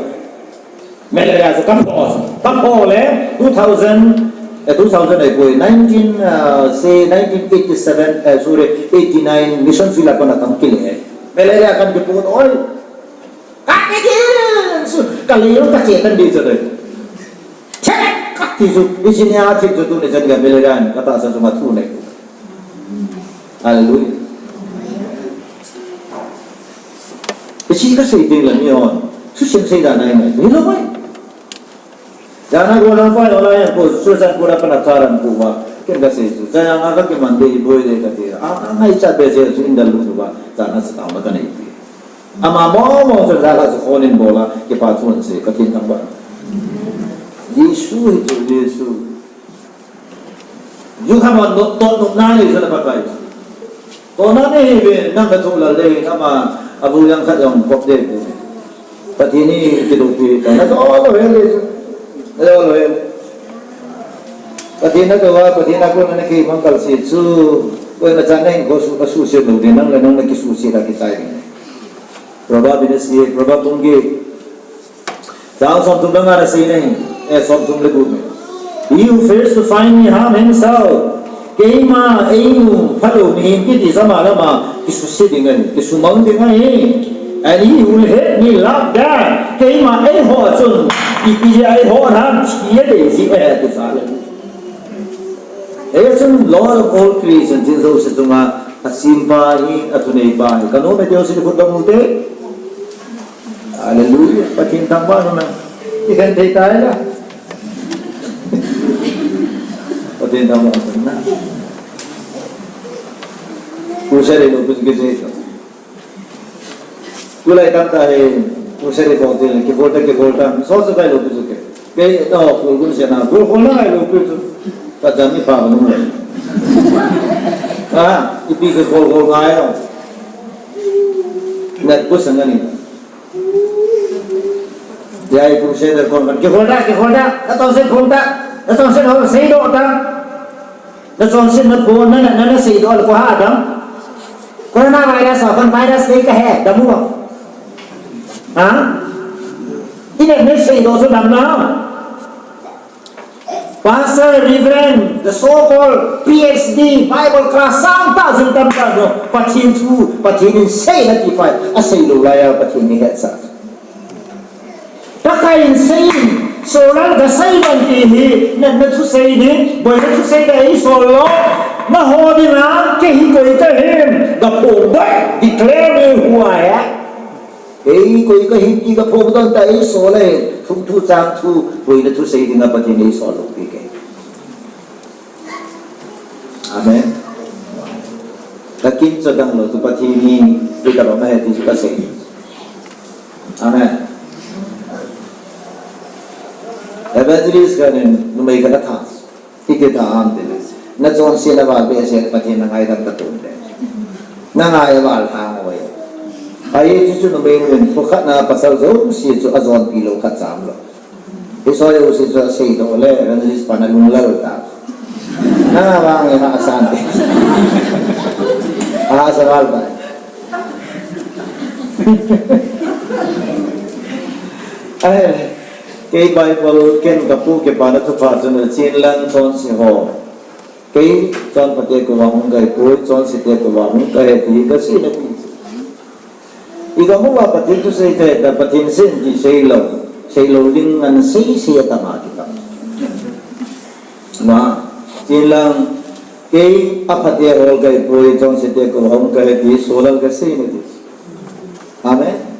Malaria chu ka pho chu. Ka pho le two thousand, eh, two thousand ai poi, nineteen, uh, say nineteen eighty-seven, eh, sorry, eighty-nine mission field a kona kam kile. Malaria kan ki pho oi. Ka ke ke su ka le ka che tan di chu doi. Che ka ti chu, i sin ya ti chu tu ne jan ga malaria ka ta sa chu ma thu ne. Hallelujah. Isi ka sei ding la mi on. Su sim sei da nai nai. Ni lo mai. Jana go lang pa yo la yan ko su san ko la pa na karan ko wa. Ken ka sei su. Jana nga ka ke man de boi de ka ti. A ngai cha be se su in da lu ba. Jana sa ta ma ka nei. Ama mo mo chu jana su ko nin bo la. Ke pa chun se ka tin tam ba. Jesu hi chu Jesu. Ju kha ma no to no na ni sa na pa kai. To na ni hi be nang ka thu la le na ma a bu yang khat jong pop de bu. Pathen ni ki do pi ta na to lo he le. Lo lo he. Pathen na to wa Pathen na ko na ki mang kal si chu. Ko na chan nei ko su ka su si do de nang le nang na ki su si la ki sai. Proverb ni si Proverb bung gi. Chang som thum le nga na sei nei, eh, som thum le gup. He who fails to find me harm himself. Keima einu phalo mihem kiti sama lama kisuse ding ahi, kisumang ding ahi. And he who hate me love death. Keima eiho chun ipi eiho nan thi a dei ji e ti sa le. Ei chun Lord of all creation, tin jouse chunga a simpa hi, a thuneipa hi. Ka nom e teu si khut ba mu te. Hallelujah. Pathen thangvah na. I kan thei tai la. Pathen thangvah na. Crusade lo pun ke se. Tulai tam ta he, crusade ko te, ke volta, ke volta. So so kai lo pun ke. Ke to, kul gun se na, kul kul na lo pun. Ka jam ni pa no. Ah, ipi ke kul kul ngai lo. Nat ko sanga ni. Jai Crusader kon kan. Kihol da, kihol da. Na chonset phong da. Na chonset ho seidoh da. Na chonset na phone na, na, na seidoh le ko ha dam. Coronavirus a kon virus nei kahe dam u. Ha? Ine nei seidoh chu dam na. Pastor, Reverend, the so-called P H D, Bible class, sang ta jing tam ta jo. Pathen thu, Pathen in sei na ti pai. A sei lou lai a Pathen ni het sa. Pakai in sei in, Solal ga sei ban ti hi, na, na thusei ni, boi na thusei da ei sol lo. Na ho di na, ke hi koi ka him, ga phong doi, declare me who I am. Ei, koi ka him ti ka phong don ta ei sol e, thum thu chang thu, boina thusei dinga Pathen ei sol lou pi ke. Amen. Ka kin cha dang lo tu Pathen ni, pi ka lo ma he ti ka sei. Amen. Evangelist ka nin, numei ka na tha. Iti ta ham ti le. Na chonset na val behseh Pathen na ngaidam ka tum le. Na ngai val thang oi. Ai chu chu numei nu in phu khat na pasal jouse chu a jonpi lou khat cham lou. Hi soi jouse chu a seidoh le evangelist pa na lunglal ta. Na vang e ha san te. Ha sa val ta. Ai. Kei Bible ken ka pu ke pa na thupha chun a chin lang chonse ho. Kei chonphate koma hung kai poi, chonsete koma hung kai ti ka sei na ti. I ka mu va Pathen thusei te ta Pathen sen ti sei lou, sei lou ding ngan sei sei ta ma ti ta. Na, chin lang kei a phate hol kai poi, chonsete koma hung kai ti Solal ka sei na ti. Amen.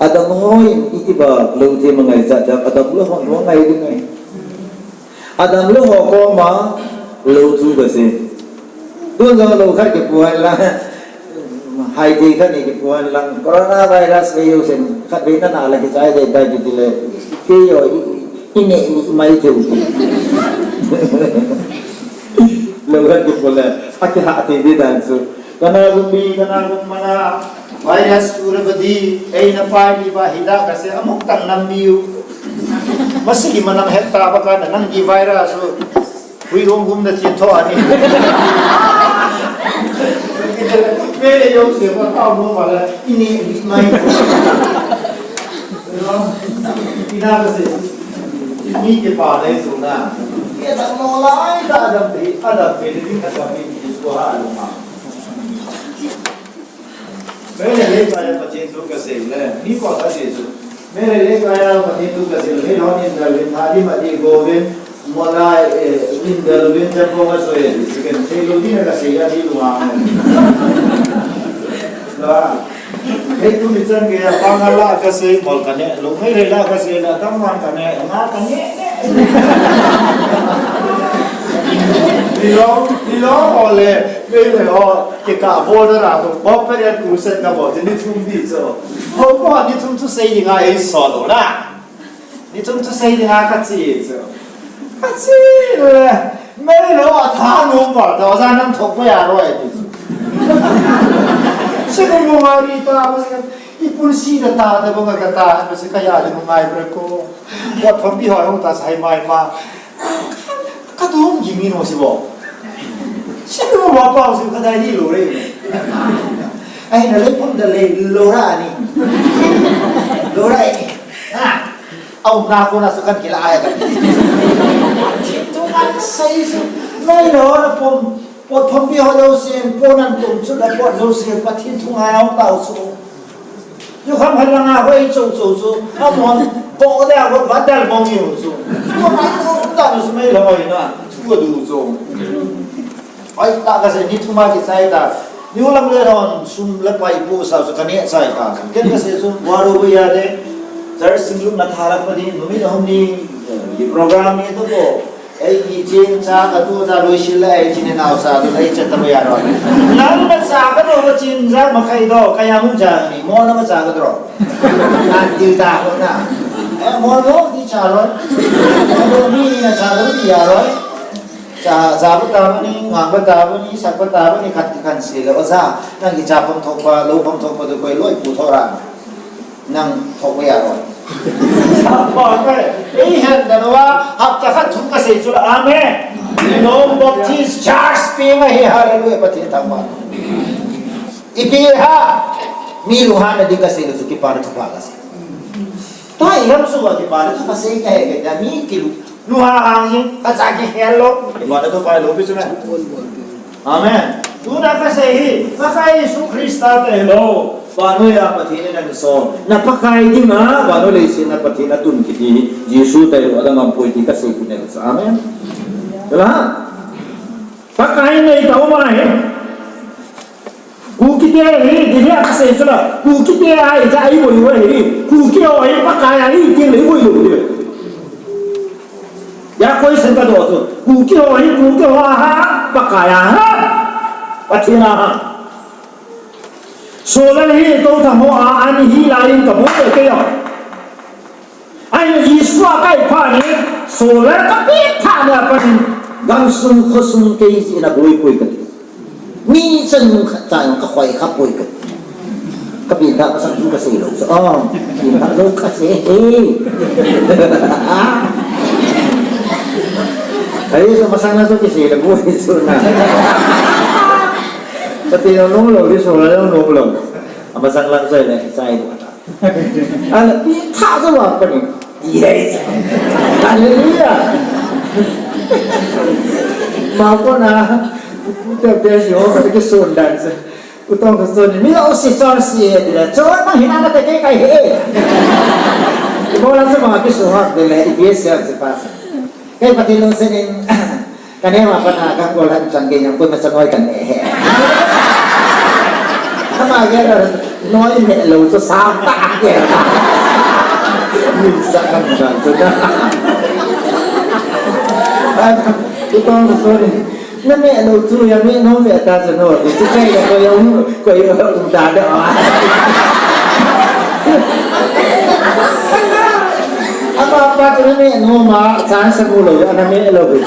Adam ho in iti ba lou thei ma ngaichat dam, Adam lou ho ngai ding ngai. Adam lou ho koma lou thu ka sei. Tun jong lou khat kipuan lang. Hai thei khat ni kipuan lang. Coronavirus le yo sen khat be na na la kichai de dai di le. Kei yo i, i, Ine ni mai teu. Lo khat kipole, akihah tei di dan chu. Kana gum mi, kana gum mana. Virus tu le badi, eina pai ni ba hida kase, amuk tang nam miu. Masi ki manam het ta ba kana nang ki virus chu. Hui gum gum na chin tho ani. Mele yo se ba ta mo ba la, ine ni mai. Ina kase. Mi kipa le su na. Ye ta mo lai ta adam pe, adam pe ni ka ta pe ni ko ha lo ma. Mele le ka ya Pathen thu kasei le. Mi ko ta se su. Mele le ka ya Pathen thu kasei le. Hon in dal vin thadi ma di go vin. Mo lai, eh, in dal vin ja ko ma so ye. Ken sei lo di na kasei ya di lo ma. La. Hei tuni chan geiya panga la kasei, mol kane, lo mei rei la kasei, la dam man kane, nga kane. Nilou, nilou ole, mei le o, kika bol da la, ko open air crusade kabol, ni thum di cho. Ho ko ni thum thusei nga ei so lo la. Ni thum thusei dinga kache chu. Kache le. Mei lo atha nom ba ta, oja nang thok pa ya roi ti chu. Siko mo mari ta, ipunsi da ta, da banga kata, sika ya de mo ngai bre ko. Wa thom bi hoi hong ta sai mai ma. Ka dum jing ni no si bo. Siko mo ba pa si ka dai ni lo re. Ai na le pum da le lo ra ni. Lo ra ni. Ha. Au na ko na su kan kila ai kan. Thum thung an sei su. Mei lo na pom. Pot thom pi ho lo sen, pot nan tum su da pot lo sen, Pathen thung ai au tau su. Ju kham han langa hoi chou chou su. Amon, bo da ho va dal mong yu su. Ko na ko ta su mei lo ai na. Chu du su. Ai, ta kasei ni thuma kichai ta. Ni ulam le ron sum le pai pu sa su kane chai ta. Ken kasei su waru bu ya de. Church sing lum na thara pa ni, numi na hum ni, eh, program ni to ko. Ei, ni chen cha ka tu ta lui sil le, ei, chin na sa tu, ei, chet ta bu ya ron. Nang na cha ka do chin ja ma khai do, ka ya mu ja ni, mo na ma cha ka do. An ti ta ho na. Eh, mo lo ti cha ron. Mo lo ni na cha do ti ya ron. Cha, cha pa ta ni, ngang pa ta ni, sak pa ta ni, khat khat sei le, oja, nang kicha pom thok pa, lo pom thok pa tu koi loi pu thok ra. Nang thok pa ya ro. Sa pa kai, ei hen da no wa, hap ta khat thum kasei chu la, amen. Ni no Baptist Church pe ma he, hallelujah, Pathen thangvah. Ipi ha, mi lu ha na di kasei lo chu kipa na thupha kasei. Ta i ram su wa kipa na thupha sei ka he ke, da mi ki lu. Nuha hang hi, ka cha ki khel lo. Ima na to pai lo pi chu me. Amen. Tuna kasei hi, Pakai Jesu Christa te lo. Vannoi a Pathen in na so. Na Pakai ding a, vannoi leiset a Pathen a tun kiti hi. Jesu te lo, adam am poi ti kasei ku ne sa. Amen. Tela. Pakai nei ta ma hi. Kuki te hi, ti hi a kasei chu la. Kuki te a, i cha i boi boi hi. Kuki ho hi, Pakai a hi, ti le boi boi hi. Ya koi sen ka do chu. Kuki ho hi, Kuki ho a ha, Pakai a ha. Pathen a ha. Solar hi, to thang ho a, ani hi la in ka boi ke ya. Ai, Jesu a kai pha ni, solar ka pe pha ni a panin, gamsung khosung kei si na boi boi ka ti. Mi chan nung khat cha nung ka khoi kha poi ka. Ka pin da ka sang tu ka sei lo. So, oh, pin da lo ka sei he. Ai, so masang na so ki sei lo, boi so na. Ka ti lo lo lo, di so lo lo lo. Ama sang lang so ne, sai do ta. Ala, pi tha sa wa pa ni. Yes. Hallelujah. Ma ko na. Te te si ho ka ke son dan sa. U tong ka son ni. Mi o si son si e de la. Son ma hina na te ke kai he. Mo la sa ma ke so ha de le. Yes, yes, pas. Kei Pathen lungset in, ka neo a pat a ka kol han chang kei jong koima cha noi ka ne he. Ama gel a noi ne lou chu sam tah a gel. Min sa kan dan chu na. Ai, i tong sorry. Na ne lou chu ya ne nom ve ta chu no. Chu kei ya ko yong ko yong um da da. Ama pa Ana me noma, chance mu lou, ana me lou.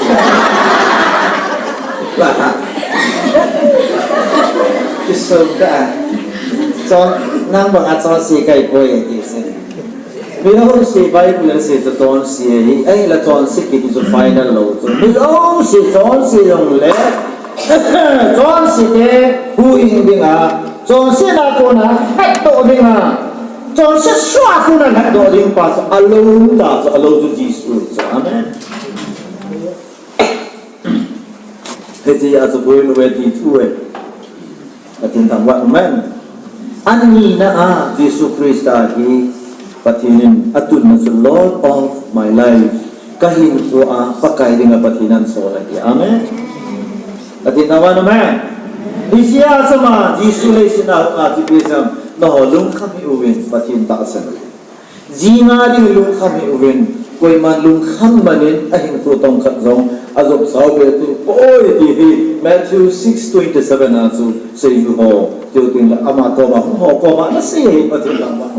Kiso ta. Chon, nang banga chonse kai poi ti se. Milousi Bible se chu chonse hi, ahinla chonse kiti chu final lou chu. Milousi chonse jongle, chonse te huhhing dinga, chonse na kona lhatdoh dinga, chonse sua kona lhatdoh ding pa chu alou ta chu, alou chu Jesu chu. Amen. Hiche a chu boi lou e ti thu e. Pathen thangvah, amen. Anina a Jesu Christa hi Pathen in atunna chu Lord of my life. Ka hinkhoa Pakai dinga Pathen ahin sol ahi. Amen. Pathen thangvah, amen. Hiche a chu ama Jesu leiset a hung a chu ipi ham, nangho lungkham hih uvin Pathen tahsan u. Jing a ding lungkham hih uvin, koiman lungkham man in ahinkho tong khat jong ajop sao be tu poi ti hi Matthew six twenty-seven a chu seiju ho, tiu tin la ama koma hung ho koma na sei hi Pathen thangvah.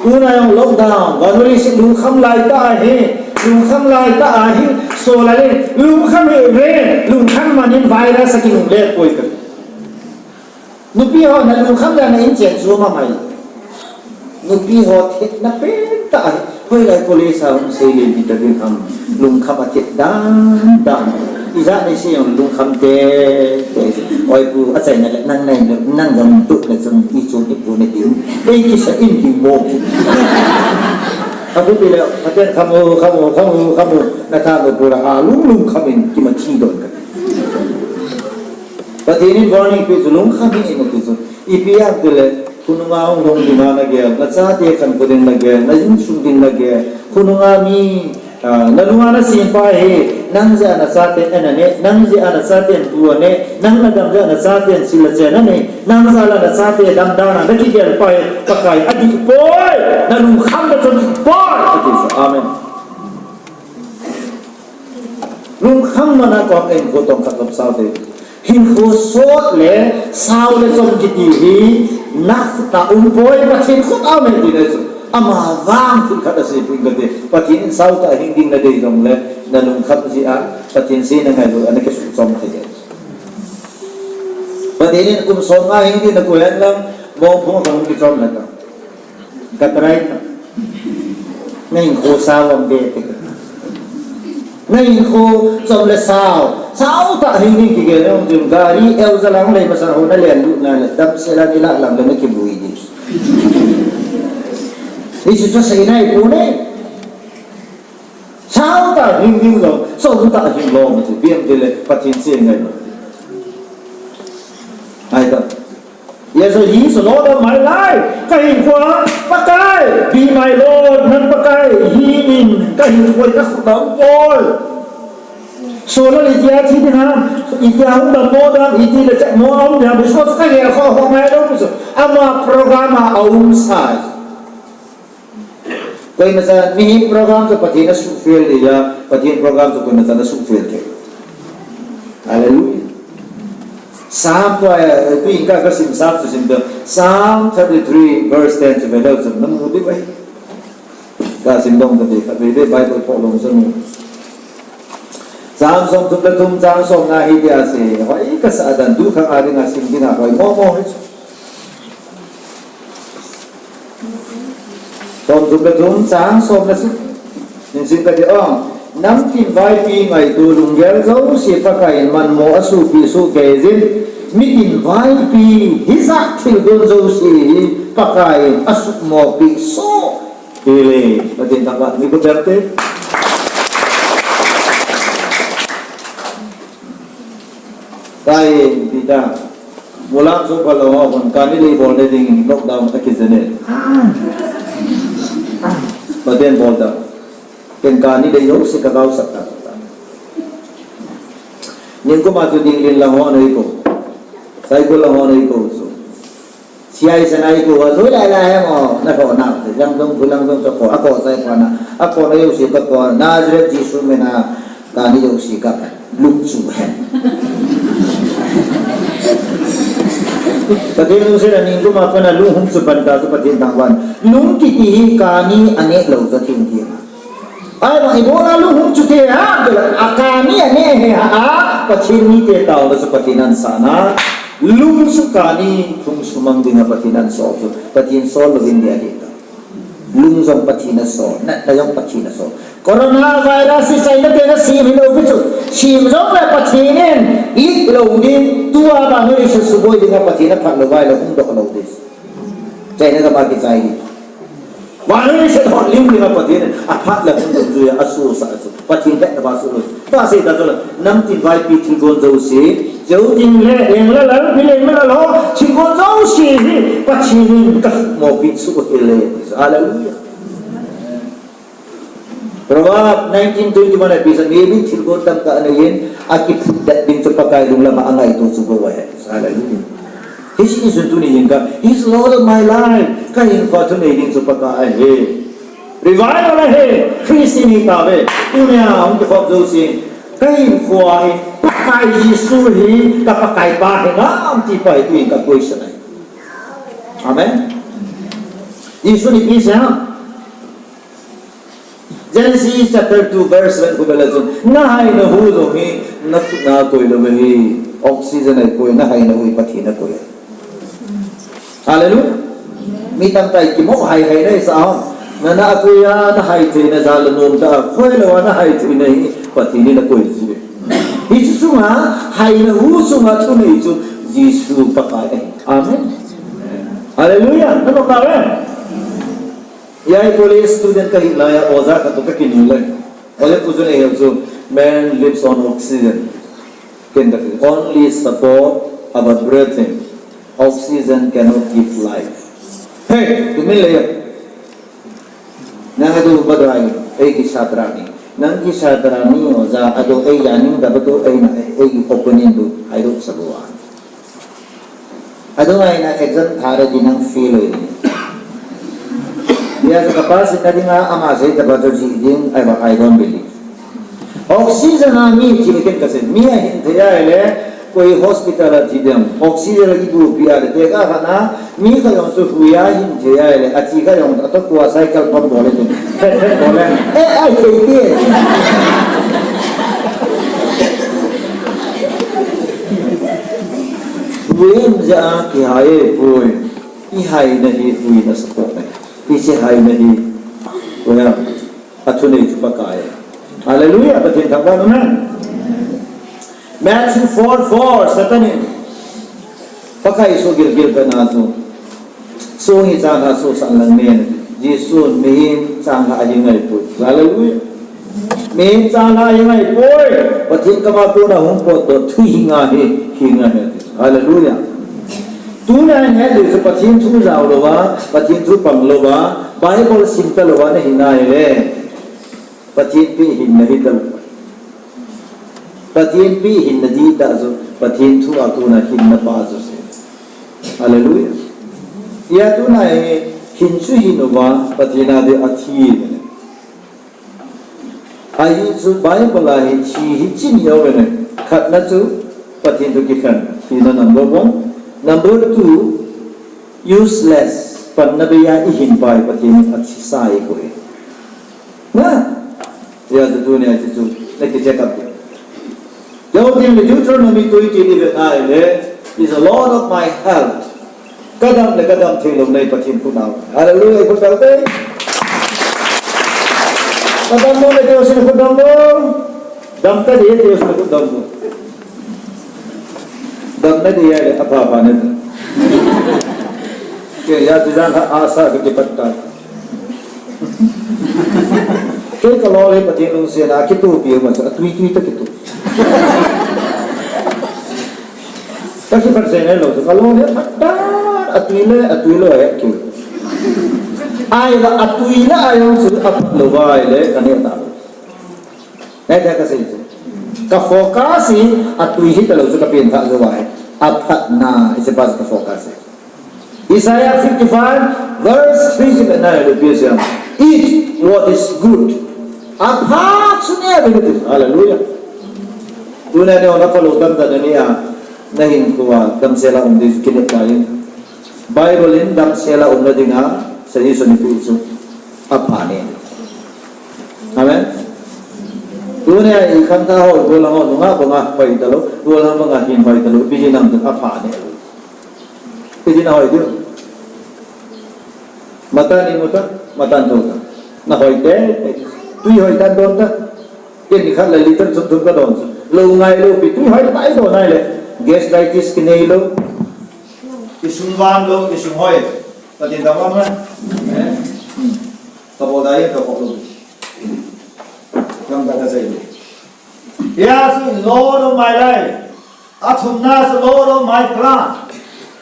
Tuna jong lockdown, vannoi leiset lungkham lai tah ahi, lungkham lai tah ahi, sol a le, lungkham hih uvin, lungkham man in virus a kinungle poi ka. Nupi ho na lungkham le na inchen chu ma mai. Nupi ho thetna pen tah ahi. Hoilai college a hung sei le vitamin ham. Lungkham a thet dan dan. Ijat nei sei jong lungkham tete. Oi pu, achaina le nang nai le, nang jong tu le chun i chu i pu ne tin. Ei kisa in ti mo. Apu ti le, Pathen kham o, kham o, kham o, kham o. Na tha lo pu la a lung lungkham in kimathi don ka. Pathen in warning pe chu lungkham hih in ati chu. Ipi ham tile, khonunga hung lhung dinga nagel, nachate khankho ding nagel, na insung ding nagel, khonunga mi, ah, nalunga nasem pa hi, nang jeh a nachate an ane, nang jeh a nachaten bu ane, nang nadam jeh a nachaten sil a chen ane, nang jal a nachate damdan a nakigel pa hi, Pakai adih poi, nalungkham na chu dih poi, ati chu. Amen. Lungkham man a kon hinkho tong khat lom sao te. Hinkho sot le sao le chom kiti hi na khut a um poi, Pathen khut a um e ti le chu. Ama vang thil khat asei pui kate. Pathen in sao tah a hing ding nadei jongle, nalungkham jeh a Pathen seina ngailut a nakisuh chom thei e. Pathen in kum som nga hing ding nakou hen lang, mong phong khang kichom le ta. Ka try ta. Na hinkho sao am ve te. Na hinkho chom le sao. Sao tah hing ding kigel na um jing. Gari el ja lang le masa ho na len lut na le. Damsel a ni lah lang le na kibui ding. Hichu chu seina ahi poi ne. Sao tah hing ding jong, chom tah hing lom chu, ipi ham tile Pathen se ngai lou. Ahi ta. Yes, so he is the Lord of my life. Ka hinkhoa Pakai, be my Lord, nang Pakai, hih in, ka hinkho hi na khut a um poi. Sol a le itia thi ding ham, itia hung dammo ding ham, iti le chet mo a um ding ham, biso ka gel kho kho ngai lou, biso. Ama program a um sai. Koima chan, mihem program chu Pathen asuhfel ding ahi, Pathen program chu koima chan asuhfel thei. Hallelujah. Psalm chu, eh, tu in ka, ka sim Psalm chu sim ta. Psalm thirty-three verse ten chu ve leu chun na mu diu ahi. Ka sim dong ka ti, ka ve ve Bible pho long chun. Psalm som thum le thum, Psalm som nga hi dia se. Hoi ka sa dan tu khang a ding a sim ding a hoi mo mo hi. Som thum le thum, chang som le sagi. Nin sim ka ti o. Namtin vaipi ngaito lunggel jouse Pakai in manmo asuhpeh soh kei jin. Mitin vaipi hijat thil don jouse hi Pakai in asuhmopeh soh. Hile, Pathen thangvah, mi ko berte. Tahi, Peter. Mulam sung phalou ho, kon kani lei bol ne ding lockdown a kijene. Pathen bol ta. Ken kani lei jouse ka gaosah ta. Nikum a chu ding lin lang ho nei ko. Cycle lang ho nei ko chu. Siai sanai ko, a zoi lai lai he mo, na ko na, jang dong, bu lang dong, ko, a ko sai ko na, a ko na jouse ka ko, Nazareth Jesu min a, kani jouse ka, lung chu hen. Pathen lungset a nikum a pat na lung hung chu pan ta chu Pathen thangvah. Lung kiti hi kani aneh lou chu thim thim. Ahivang ibola lunghung chu te ham, tile, akani ane he ha a, Pathen mite taona chu Pathen in asah na. Lung chu kani, lung chu mang dinga Pathen in asol chu, Pathen sol louvin dia ahi ta. Lung jong Pathen in asol, natna jong Pathen in asol. Coronavirus hi China te nasem hilou pi chu, sem jongle Pathen in lit lou ding, tua vannoi leiset suboi dinga Pathen in aphat lou vai le hung doh lou ding. China gam a kichai ding. Vannoi leiset hot lim dinga Pathen in aphat le hung doh juiya asosah chu, Pathen hetna va soh lou. Tua seita chu la, namtin vaipi thilgon jouse, jou ding le, leng le lal, mi leng le lal ho, thilgon jouse hi Pathen in kamopi soh hel e. Hallelujah. Proverb nineteen twenty-one a ipi asei, mihem in thilgon tamtah anei in, akiphutdet ding chu Pakai lunglam a angaito chu bou ahi. Hallelujah. Hiche isun tuni jingkah, He's Lord of my life. Kahinkhoa thunei ding chu Pakai ahi. Revival ahi. Christian hi tave. Tunia hung kikhop jouse, kahinkhoa hi Pakai Jesu hi ka Pakai pa hi ngam ti pa hi tuin ka question ahi. Amen. Jesu in ipi asei ham? Genesis chapter two verse seven khu bela chun, nahaina hu jong hi nakhut na akoi lou ahi. Oxygen ahipoi, nahaina hu hi Pathen in akoi. Hallelujah. Mi tamtah in kimo hai hai na isah ham. Nana akoi a, nahai theina jal a nomtah a, khoilou a nahai theina hi Pathen in akoi ji. Hiche chunga, haina hu chunga thunei chu Jesu Pakai ahi. Amen. Hallelujah. Nanom nave. Hiche college student kahi laiya, oja khat toh kakinung le. Ole pu chu nei hel chu, man lives on oxygen. Ken kati, only support our breathing. Oxygen cannot give life. Hey, tu min le ya. Nang adu badai, ei ki satra ni. Nang ki satra ni, oja adu ei ya ning da badu ei na, ei opinion du, I don't sabo a. Adung aina exam thare di nang fail oi. Dia sa kapas na dinga ama sei taba jo ji ding, I, I don't believe. Oxygen a mi ji ken kasei, mi ahin thei ahile, koi hospital a ji dem. Oxygen a ibu pi a de ka hana, mi kha jong chu hui ahin thei ahile, achi kha jong ato kua cycle pump bol le. Phet phet bol le. Eh, ai thei ti. Hui em ja kihai e poi. Ihaina hi hui na support na. Hiche haina hi, oya, athunei chu Pakai. Hallelujah, Pathen thangvah, amen. Matthew four four, Satan in Pakai sogil gil pena chu, song hi chang ha sosah lang nen, Jesu mihem chang ha ahi ngai poi. Hallelujah. Mihem chang ha ahi ngai poi. Pathen kama kona hung potdoh thu hi nga hi, hi nga hi. Hallelujah. Tuna hin het diu chu Pathen thu jao louva, Pathen thu pang louva, Bible sim ta louva nahi nai le. Pathen pi hinna hi ta lou. Pathen pi hinna di ta chu, Pathen thu a tuna hinna pa chu se. Hallelujah. Ia tuna hi hin chu hin uva, Pathen a di athi. Ahi chu Bible a hi thi hi chin jao ve ne. Khatna chu Pathen thu kikhen. Thina number one. Number two, useless. Panna beiya ihin pa hi Pathen in athi sa ahi koi. Na? Ia chu tunia chu chu. Na ki check up. Jao tin le Deuteronomy twenty eleven a ile, is the Lord of my health. Kadam le kadam thei lou nei Pathen khut a. Hallelujah, khut dam te. Kadam lou le Jesu khut dam lou. Dam ta de Jesu khut dam lou. Dam na de ya le apa pa ne. Ke ya tu jang ha asa ke patta. Kei ka lol hi Pathen lungset a kitupi ma sa, atui tui ta kitu. Ka kipat jeng lo, ka lol hi phat ta, atui le, atui lo ya ki. Ai la atui le ai jong chu aphat lou vai le ka ne ta. Ngai ta ka sei chu. Ka focus hi atui hi ta lou chu ka pen tha jo vai. Aphat na, hiche pa chu ka focus hi. Isaiah fifty-five, verse three chu na le pi siam. Eat what is good. Aphat chu ne be tu. Hallelujah. Tuna ne ona follow tam ta ne a. Na hinkho a damsel a um di kine ta in. Bible in damsel a umna dinga suggestion ipi chu. Apha ne. Amen. Tunia i khangthah ho, gollhang ho, nungah banga hoi talou, gollhang banga hin hoi talou, ipi ti nam tu apha ne. Ipi ti na hoi diu. Matan imu ta, matan thou ta. Na hoi te, tui hoi tan don ta. Ken nikhat le liter sum thum ka don. Lou ngai lou pi, tui hoi tai don nai le. Gastritis kinei lou. Isung van lou, isung hoi. Pathen thangvah na. Ka bol dai, ka bol lou. Kam ta ka sei lou. Hia chu Lord of my life. Athumna chu Lord of my plan.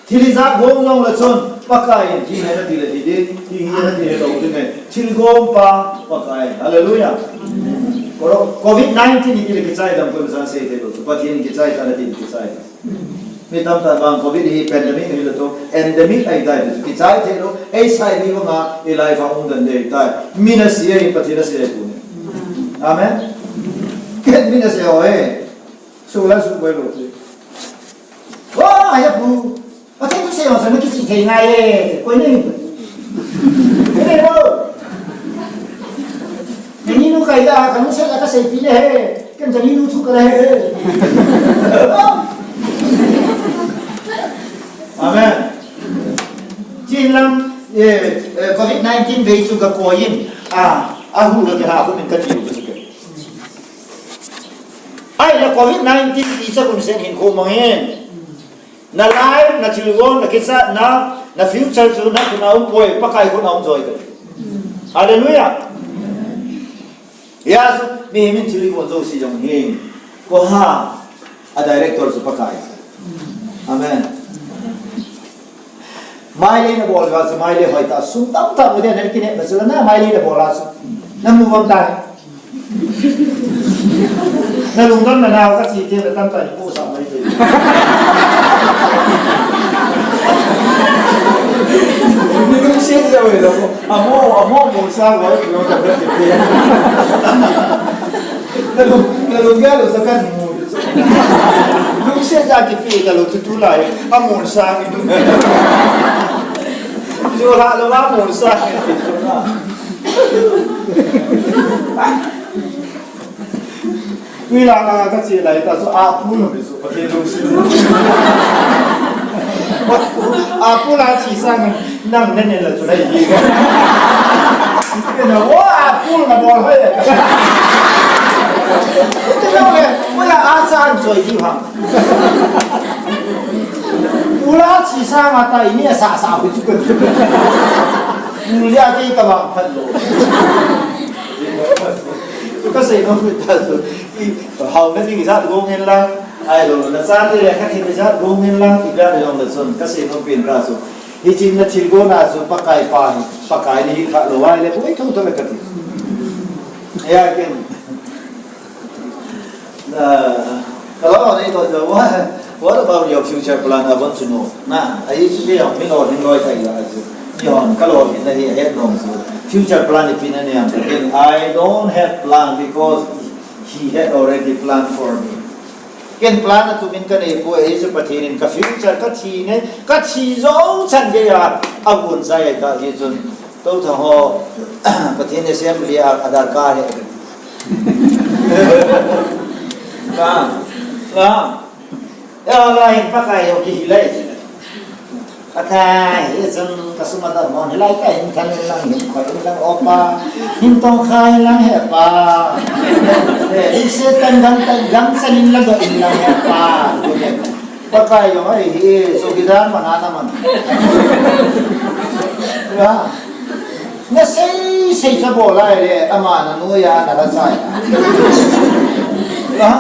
Thil ijat gong jong le chun, Pakai in, hiche hi nati le hi ding, hiche hi nati le lou ding e. Thil gom pa, Pakai. Hallelujah. Koro-, covid nineteen hi tile kichai dam kon san sei te lo. Pathen kichai ta nati kichai. Mi tamtah bang covid hi pandemic hi lo to, endemic ahi tai tu kichai thei lou, ei sai ni banga, ei life a um dan dei tai. Mi na si e, Pathen na si e tu. Amen. Ken mi na si o e. Su la su koi lo tu. Wa, ya pu. Pathen thusei ho sa na kichai thei ngai e. Koi nei. Koi nei lo. Kani nu kai da, kanu sei la ka seipi le he. Ken kani nu thu ka le he. Amen. Chin lang, eh, eh, covid nineteen vei chu ka koi in, a, a hu ka ke ha hu min ka ti u ka su ke. Ai la covid nineteen ti cha kun sen hin ko mang in. Na life, na thilgon, na kichatna, na future chu na khut a um poi, Pakai khut a um joi kati. Hallelujah. Hia chu, mihem in thilgon jouse jong hi. Ko ha, a director chu Pakai. Amen. Mailei na bol a chu, mailei hoi ta, sum tamtah mu de, na kinepna chu, na mailei na bol a chu. Na mu bang tai. Na lungdon na nau ka chi te na tam ta ni ko sa mai te. Ni lungset ja we lo. Amo, amo mo sa wa lo ta te te. Na lung, na lung ya lo sa ka ni mu. Lungset ja kipe ta lo chu tulai. Amo sa ni. Chu la lo amo sa ni. Tui lang a ka che lai ta chu a pu lo mi chu Pathen lungset. A pu la chi sang nang ne ne la chu lai hi. Ke na wo a pu na bol hoi. Ke na le, wo la a sa an choi hi ha. Pu la chi sang a ta i ni sa sa hu chu ko. Pu ya ke ka ba phat lo. Chu ka sei nom ta chu, i, hao na ding ijat gong hen lang, ahilou le, na chate le ka thil ijat gong hen lang, ipi a jong le chun, ka sei nom pen ka chu. Hiche na thilgon a chu, Pakai pa hi, Pakai ni hi kha lou ahile, boi thou thou le ka ti. Ya ken. Ah, kalau orang itu tu, what, what about your future plan? I want to know. Na, ahi chu ke yang min or min loi tai la chu. Ni hon ka loi min na hi het nom chu. Future plan ipi na niam. Then I don't have plan because he had already planned for me. Ken plan a tumin ka nei poi, ahi chu Pathen in ka future ka thi ne, ka thi jou chan gei a, a gon chai ta ji chun. Tou tha ho, Pathen assembly a, a darkar he. Ka, ka. Ya, la hin Pakai jong kihi lai. Pakai, hichun ka sum a dam mon hilai ka hin khan in lang hin khoi in lang o Pa. Hin tong khai in lang he Pa. Eh, in se tan gan tan gan san in lang in lang he Pa. Pakai jong ahi, so kidan man ana man. Ya. Na sei sei cha bol lai le, ama na noiya na la chai. Ha?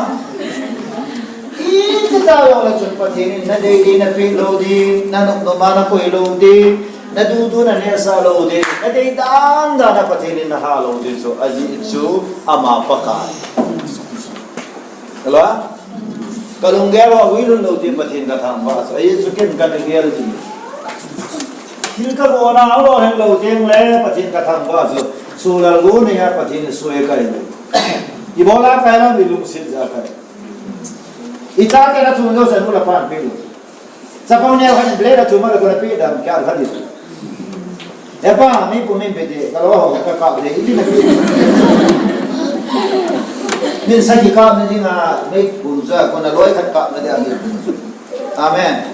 Iti ta jong le chun Pathen in na dei dei na pe lou ding, na nop nop a na koi lou ding, na dudu na nehsah lou ding, na dei dan dan a Pathen in na ha lou ding chu, ajeh chu ama Pakai. Hello? Ka lunggel ho uilun lou ding Pathen ka thangvah chu, ajeh chu ken ka lunggel ding. Thil ka bol na ho lou hen lou ding le Pathen ka thangvah chu, sulal gu ni a Pathen sui kai lou. Ibola kai lam ilungset ja kai. I chate na thum jouse nu le pan pe lou. Chapang neo khat in blade a thum a le kona pe dam kya khat in. He pa, mi pu min pe de, ka lo ho ka ka de, iti na pe. Min sa kikapna dinga, mei pun sa, kona loi khat kapna dinga, mei pun sa. Amen.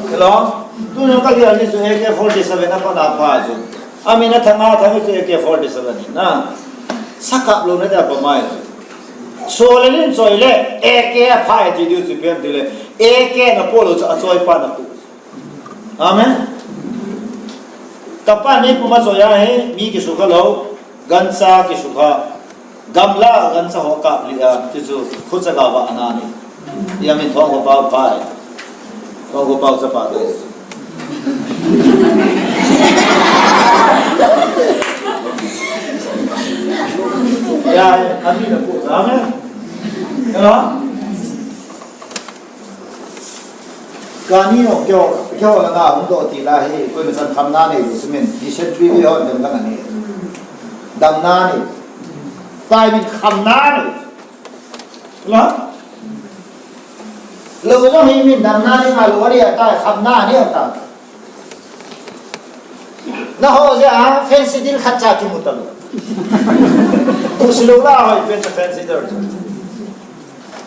Hello? Tuna ka dia ni chu A K forty-seven a pana pa chu. Amin a thanga thanga chu A K forty-seven ni na. Sa kap lou na dia pa mai chu. So le nin choi le, A K a pha e ti diu chu pian ti le, A K na po lou chu a choi pa na pu. Amen. Kapa ni puma choi a hi, mi kisukha lou, gancha kisukha, gamla gancha ho kap li a, ti chu, khucha ga va ana ni. Ya min thong ko pau pai. Thong ko pau cha pa dei. Ya, ami na pu, amen. Hello? Kani ho kyo, kyo la na hung do ti la hi, koima chan khamna nei, simin, dysentery ho, dam na ni. Damna ni. Pai min khamna ni. La? Lo jong hi min damna ni ma lo ri a ta, khamna ni ta. Na ho jeh a, fancy dil khat cha kimu ta lo. Kusi lo la ho, pen cha fancy dil.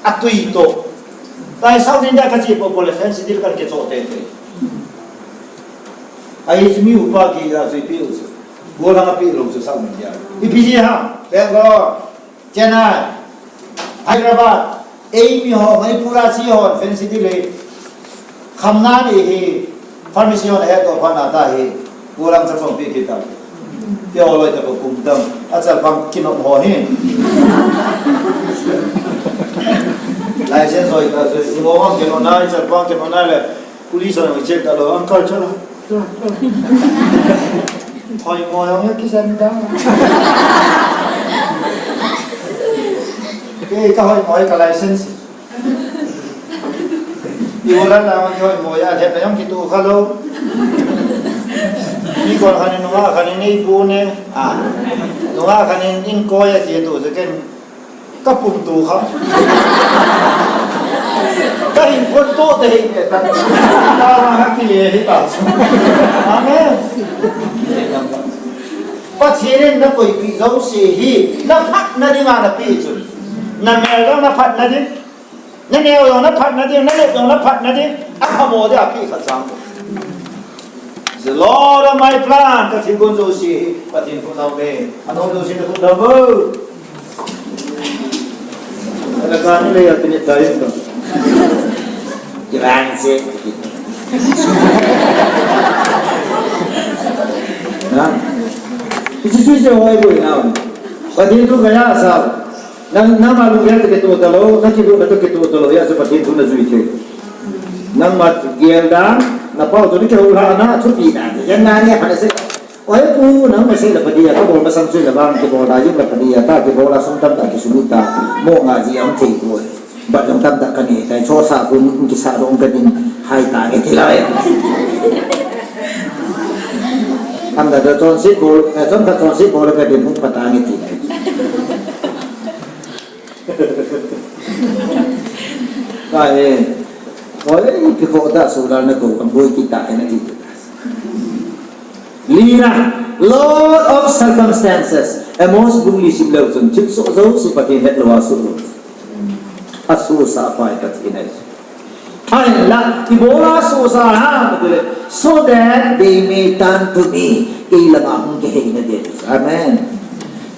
A tui to. Tai South India ka chi po po le fancy dil kan ke cho te te. Ai mi upa ki a sui pi u. Go la pi lo chu South India. Ipi ji ha, Bangalore, Chennai, Hyderabad, ei mi ho, Manipur a chi ho, fancy dil le. Khamna ni hi, pharmacy ho na he to pha na ta hi, pulang cha pong pi ki ta. Ti ho loi ta ko kum tam, a chal pang ki nom ho hi. License hoi ta, so, mo hong ki nom na, chal pang ki nom na le, police ho na check ta lo, uncle chalo. Hoi mo hong ki san ta. Ke ka hoi mo ka license. Ibola na ma kihoi mo ya, lhep na jong kitu kha lou. Mi kon khan in nunga khan in nei pu ne. A. Nunga khan in in ko ya ti tu se ken. Ka pum tu kha. Ka hin kon tu te hin ke ta. Ta ma ha ki le hi ta. Amen. Pathen in na koipi jouse hi, na phatna dinga na pe chu. Na mel jong na phatna ding. Na neo jong na phatna ding, na lep jong na phatna ding, a khamo ding a pi khat chang. The Lord of my plan, ka thil gon jouse hi, Pathen khut a um e, a nom jouse na khut a um o. Ana ka ni le a ti ni ta yin ka. Ki rang se. Na? Ki chu chu se hoi boi na. Pathen thu ka ya sa. Nang, nangma lunggel toh kitoh talou, nakilutna toh kitoh talou, hijeh chun Pathen thu najui thei. Nangma gel dan, napao toh nakihou lhah na, thupi dan, jan na ni hana se. Oi pu, nang ma sei la pha dia, kabol masang chu la bang, kibol da jing la pha dia, ta kibol a sum tamtah kisum ta, mo nga ji ang thei ko. Bat jong tamtah kanei, tai cho sa ko, kisa dong kadin, hai ta nge ti lai. Am da da chonset bol, eh, chon ka chonset bol kadin hung pha ta nge ti lai. Ka he. Oi, kikhoh ta solar na ko, kaboi kita he nati. Lina, lot of circumstances. Amos bung li sim leu chun, thilsoh jouse Pathen hetlou a soh lou. Asoh sah pai Pathen ahi. Ahinla, ibola sohsa ham, so that they may turn to me. Kei lama hung kihei na ding. Amen.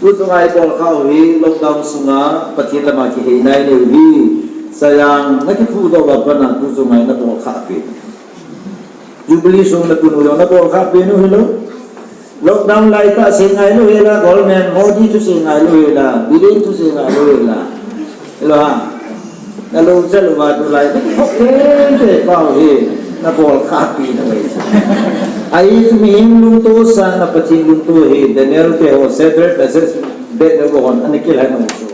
Tu chunga ibol khah u hi lockdown sunga Pathen lama kihei nai leu hi. Sayang, nakiphudoh uva pat a tu chunga nabol khah pen. Jubilee sung natun u jong nabol khah pen u hilou. Lockdown laitah sei ngailou hela, government Modi thusei ngailou hela, Biren thusei ngailou hela. Hello ha. Nalou chal uva tulai. Khop kente pau hi. Nabol khah pi na vai. Ahi chu mihem lungto sanga Pathen lungto hi. Daniel te ho Shadrach, Meshach, Abednego hon ana kilhai nau chu.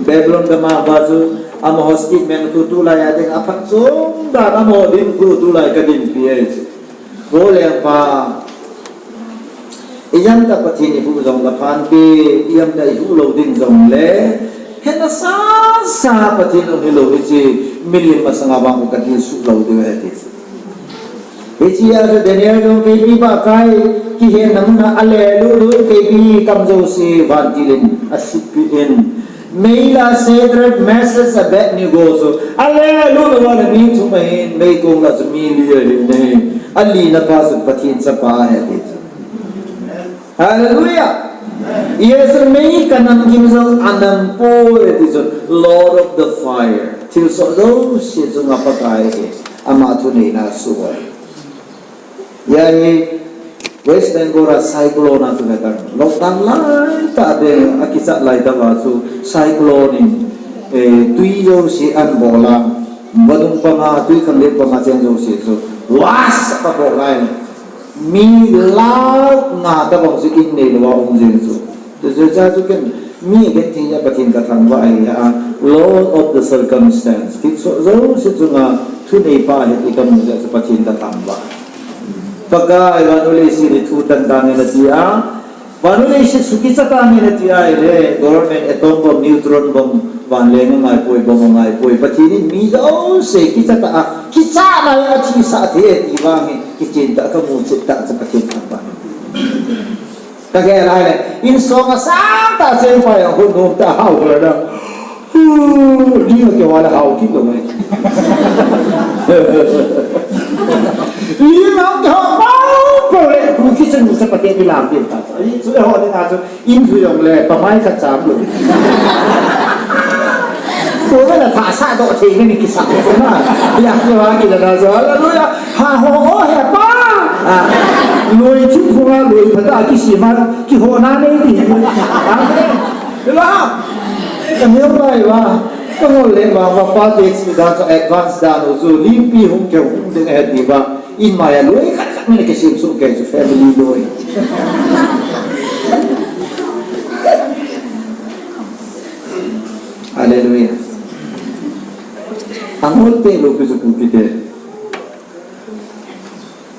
Babylon gam a uva chu amaho statement tu tulai a ding aphatchom dan amaho dinpu tulai kadinpi ahi chu. Vo lengpa, ijemtia Pathen ihuh jongle phanpi, ijemtia ihuh lou ding jongle, hena sasa Pathen um hilou hiche, milim masanga vang u kadilsuh lou diu ahi ti. Hichea chu Daniel jong keipi bahkai, kihenna muna alelut lut, keipi kam jouse vantil in asutpeh in. Mei la Shadrach, Meshach, Abednego chu. Aleluia, vale mi thum ahin, meikong la chu mi li ahin nei. Alina pa chu Pathen chapa ahi ti chu. Hallelujah. Jesu mei kanam gim jong anam poi ti chu Lord of the fire. Thilsoh jouse chunga Pakai ahi. Ama thuneina suh ahi. Hijeh a hi West Bengal a cyclone a chu vetan. Lockdown lai tah a akichat lai tah a chu cyclone in, eh, tui jouse anabol a. Vadung panga, tui khanglen panga cheng jouse chu. Was! Abol a. Mi lakh nga tabang chu in neilou a um jing chu. Chuche chu ken mi ken thei a Pathen kathangvah ahi a, law of the circumstance. Thilsoh jouse chunga thuneipa ahi ti kamu jeh a chu Pathen kathangvah. Pakai, vannoi leiset hi thu tan tan in ati a, vannoi leiset chu kicha tan in ati a, ahile government atom bomb, neutron bomb, vanleng angai poi, bomb angai poi. Pathen in mi jouse kicha tah a, kicha nai a thisah thei ti vang hi, kichen tah a kamu chet tah chu Pathen thangvah. Kagel a le, insung a sangtah cheng pa jong hung nom tah a hao ber da. Hu, ding a kihao le hao kit lou mai. Ding a kihao pau pau le, hu kichen nu sa Pathen in lam ding ta. Ai, chu le ho ding a chu, in hu jong le, pamai khat cham lou. Ko le la tha sa doh thei ni kisa ko na. Ya, ko ha ki la na jo, hallelujah. Ha ho ho he pa. Ah. Loi thingphung a loi phat a kisem a kihona nei ti. Amen. Ila. Ka neo bai va. Ka ngol le va va pa te si dan sa advance dan u chu limpi hung keu hung ding ahi ti va. In mai a loi khat khat min kisem suh kei chu family loi. Hallelujah. Angol te lo pi chu pu ki te.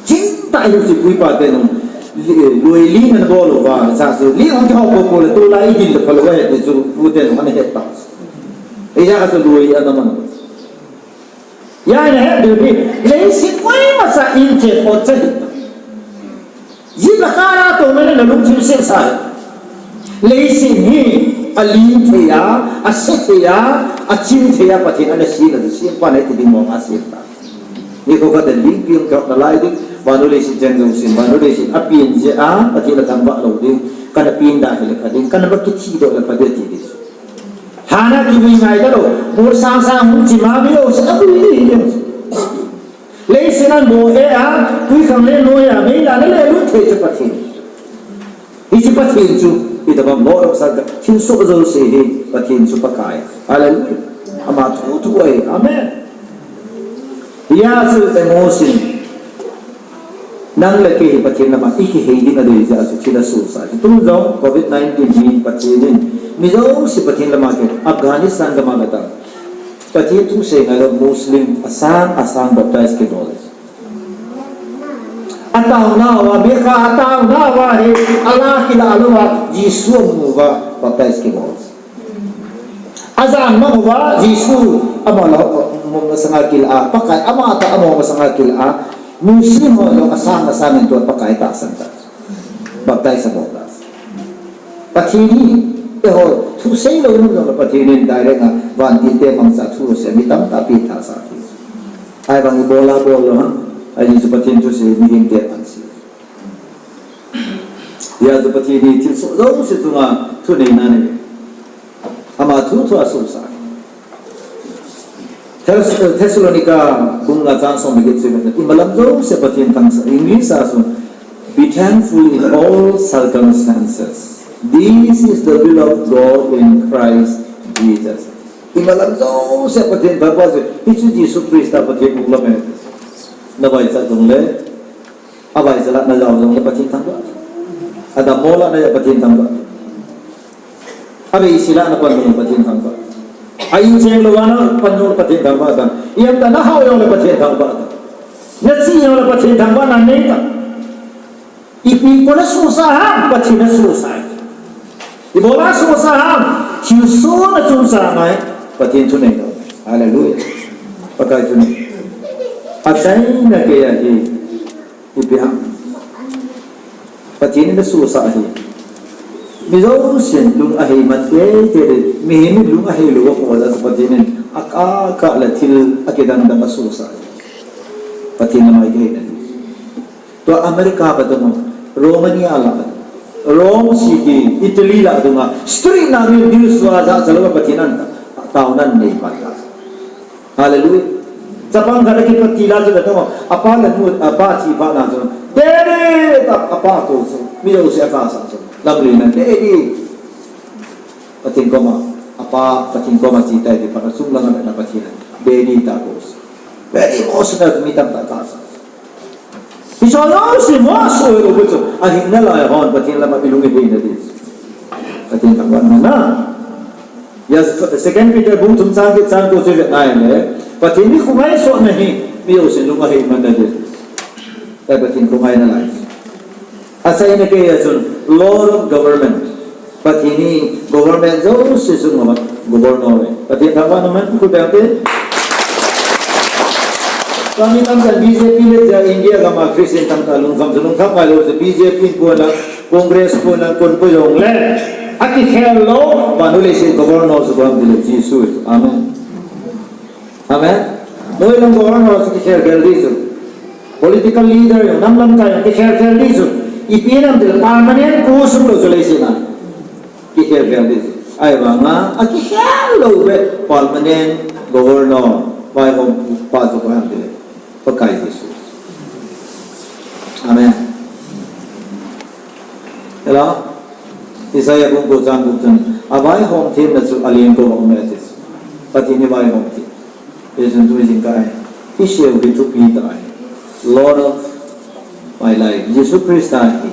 Ching ta hiu si pui pa te nung, li, lui li nan bol uva, sa su, li hong ki hong ko ko le, tu lai din le palo he, ti su, pu te nung, ana he ta. Ei ya ka su lui ana man. Ya ana he du bi, le si koi ma sa in che po che. Ji la ka na to me na lung thim se sa. Le si ni, a lin the ya, a se the ya, a chin the ya, pa the ana si na, si pa na ti ding mo ma si ta. Nikho khat in lingpi hung kihot nalai ding, vannoi leiset cheng jousen, vannoi leiset a pen jeh a, Pathen a thangvah lou ding, kana pen da hile pha ding, kana va kithi doh le pha ding ti ding. Hana kivui ngai talou, bol sang sang hung chim a mi lou se, avui ding ding. Leiset a bol e a, tui khanglen noi a, mei la na le lut thei chu Pathen. Hiche Pathen chu, i tabang Lord of Sabaoth, thilsoh jouse hi Pathen chu Pakai. Hallelujah. Ama thu thu ahi. Amen. Hijeh a chu Amos in, nang le kei hi Pathen lama i kihei ding adei jeh a chu thil asohsa. Tun jong covid nineteen hi Pathen in, mi jouse Pathen lama kihei, Afghanistan gam a kata. Pathen thu sei ngai lou Muslim asang asang baptize kibol. Ataona uva, Mecca ataona uva hi, ala kila lou uva, Jesu amu uva, baptize kibol. Ajan mang uva, Jesu ama la, mu masanga kila, Pakai ama ta ama masanga kila, Muslim ho jong asang asang in tua Pakai tahsan ta. Baptize abol ta. Pathen hi, eiho, thu sei lou nu jong Pathen in direct a, vantil te mangcha thu sei, mi tamtah pi tha sa thu. Ahivang ibola bol lou ham, ahi chu Pathen thusei mihemte ahin sei. Hijeh a chu Pathen hi thilsoh jouse chunga thuneina nei. Ama thu thu asohsa. Thess-, Thessalonica bung nga chang som le get chu imalam jouse Pathen thangsa. English a chu, "Be thankful in all circumstances. This is the will of God in Christ Jesus." Imalam jouse Pathen thangpa chu, hichu Jesu Christa Pathen bung lam e. Navaichat jongle, avaicha lah na jao jongle Pathen thangvah. Adammo lah na jao Pathen thangvah. Aveisi lah na pan jongle Pathen thangvah. A incheng lou a na pan jongle Pathen thangvah ta. Ijem tah na hao jongle Pathen thangvah ta. Na chih jongle Pathen thangvah na nei ta. Ipi kona sohsa ham, Pathen a sohsa. Ibola sohsa ham, thilsoh na chunga ngai, Pathen thunei lou. Hallelujah. Pakai thunei. Achaina kei ahi, ipi ham. Pathen in asohsa ahi. Mi jousen lung ahei man teitei ding, mihem in lung ahei lou a kona chu Pathen in akah kah le thil akidang dang asosah. Pathen lam'a ikihei na ding. Tua America pa dong, Romania la, Rome City, Italy la dong a, street na mi Jesu a ja ja lou a Pathen in taona nei pan ta. Hallelujah. Chapang khat akipatdoh la chu dong, apa le nu, apa thi phat na chu, Daddy, ta apa kou chu, mi jouse akasa chu, lamlen na, Daddy. Pathen koma, apa, Pathen koma che tai ti phat na, sung lang a na Pathen, Daddy ta kou chu. Very emotional, mi tamtah kasa. Hiche jouse mo soi lou pu chu, ahinna lai hon Pathen lam'a ilung ihei na ding. Pathen thangvah in umhen. Ya, Second Peter bung thum chang get chang ko chu vet nai le, Pathen in khu ngaisotna hi, mi jousen lung ahei man na ding. Tua Pathen khu ngaina lai. Achaina kei a chun, Lord of Government. Pathen hi government jouse sunga governor ahi. Pathen thangvah in umhen, khu beng te. Kami tamtah BJP le ja India gam'a Christian tamtah lungkham chu lungkham ngai lou chu BJP in kon lang, Congress kon lang, kon pui jongle, akikhel lou, vannoi leiset governor chu kon ding le Jesu. Amen. Amen. Noi lang governor chu kikhel khel ding chu. Political leader jong, nam lamkai jong kikhel khel ding chu. Ipi ham itile permanent post umlou chu leiset a. Kikhel khel ding chu. Ahivanga, akikhel lou ve permanent governor, vaihom pa chu koi ham itile, Pakai Jesu. Amen. Hello? Isaiah bung ko chang gup chun, avaihom themna chu alen kou a um e ati. Pathen in vaihom them. Hichun tu jingkah a, isei u hi thupi tah ahi. Lord of my life. Jesu Christa hi.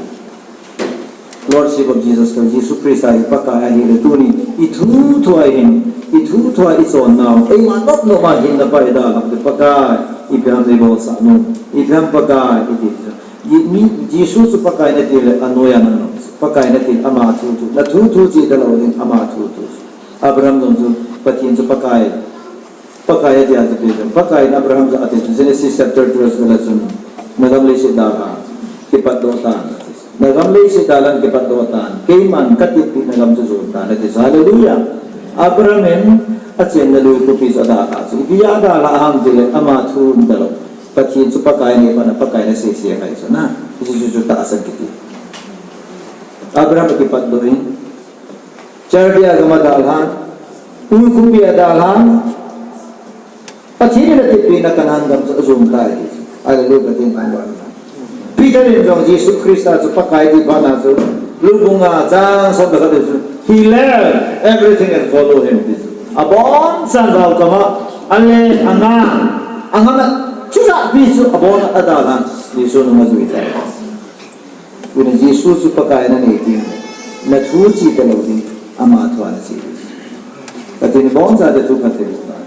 Lordship of Jesus Christ. Jesu Christa hi Pakai ahile tuni. Ithu thu a hin. Ithu thu a ichon nau. Eima nop nop a hinna pa idalhah u Pakai. Ipi ham neibolsah nom. Ipi ham Pakai iti. Ji-, mi, Jesu chu Pakai nati le anoiya nang nom. Pakai nati ama thu thu. Nathu thu cheh talou ding ama thu thu. Abraham jong chu Pathen chu Pakai. Pakai ati a chu pi chu. Pakai in Abraham chu ati chu Genesis chapter twelve la chun. Nagam leiset dalhan. Kipatdoh tan. Nagam leiset dalhan kipatdoh tan. Keiman katitpi nagam chu jon tan ati chu. Hallelujah. Abraham in achenna lui khopi chu adalha chu. Ipi a adalha ham itile ama thu um talou. Pathen chu Pakai nei pan a Pakai in asei sei ahi chu na. Hichu chu tahsan kiti. Abraham akipatdoh in. Chaldea gam a adalhan, Ur khopi a adalhan, Pathen in atitpina Canaan gam chu ajon tai. Hallelujah, Pathen thangvah in. Peter in jong Jesu Christa chu Pakai ti phat na chu, Luke bung nga chang som le khat chu, he left everything and followed him. Abonchauvin kama, ale anga, anga na, chujat pi chu abon adalhan, Jesu nung ajui tai. Tuna Jesu chu Pakai nanei ding, nathu cheh talou ding, ama thu a nache ding. Pathen in abonchauva thu phatthei boh tahen.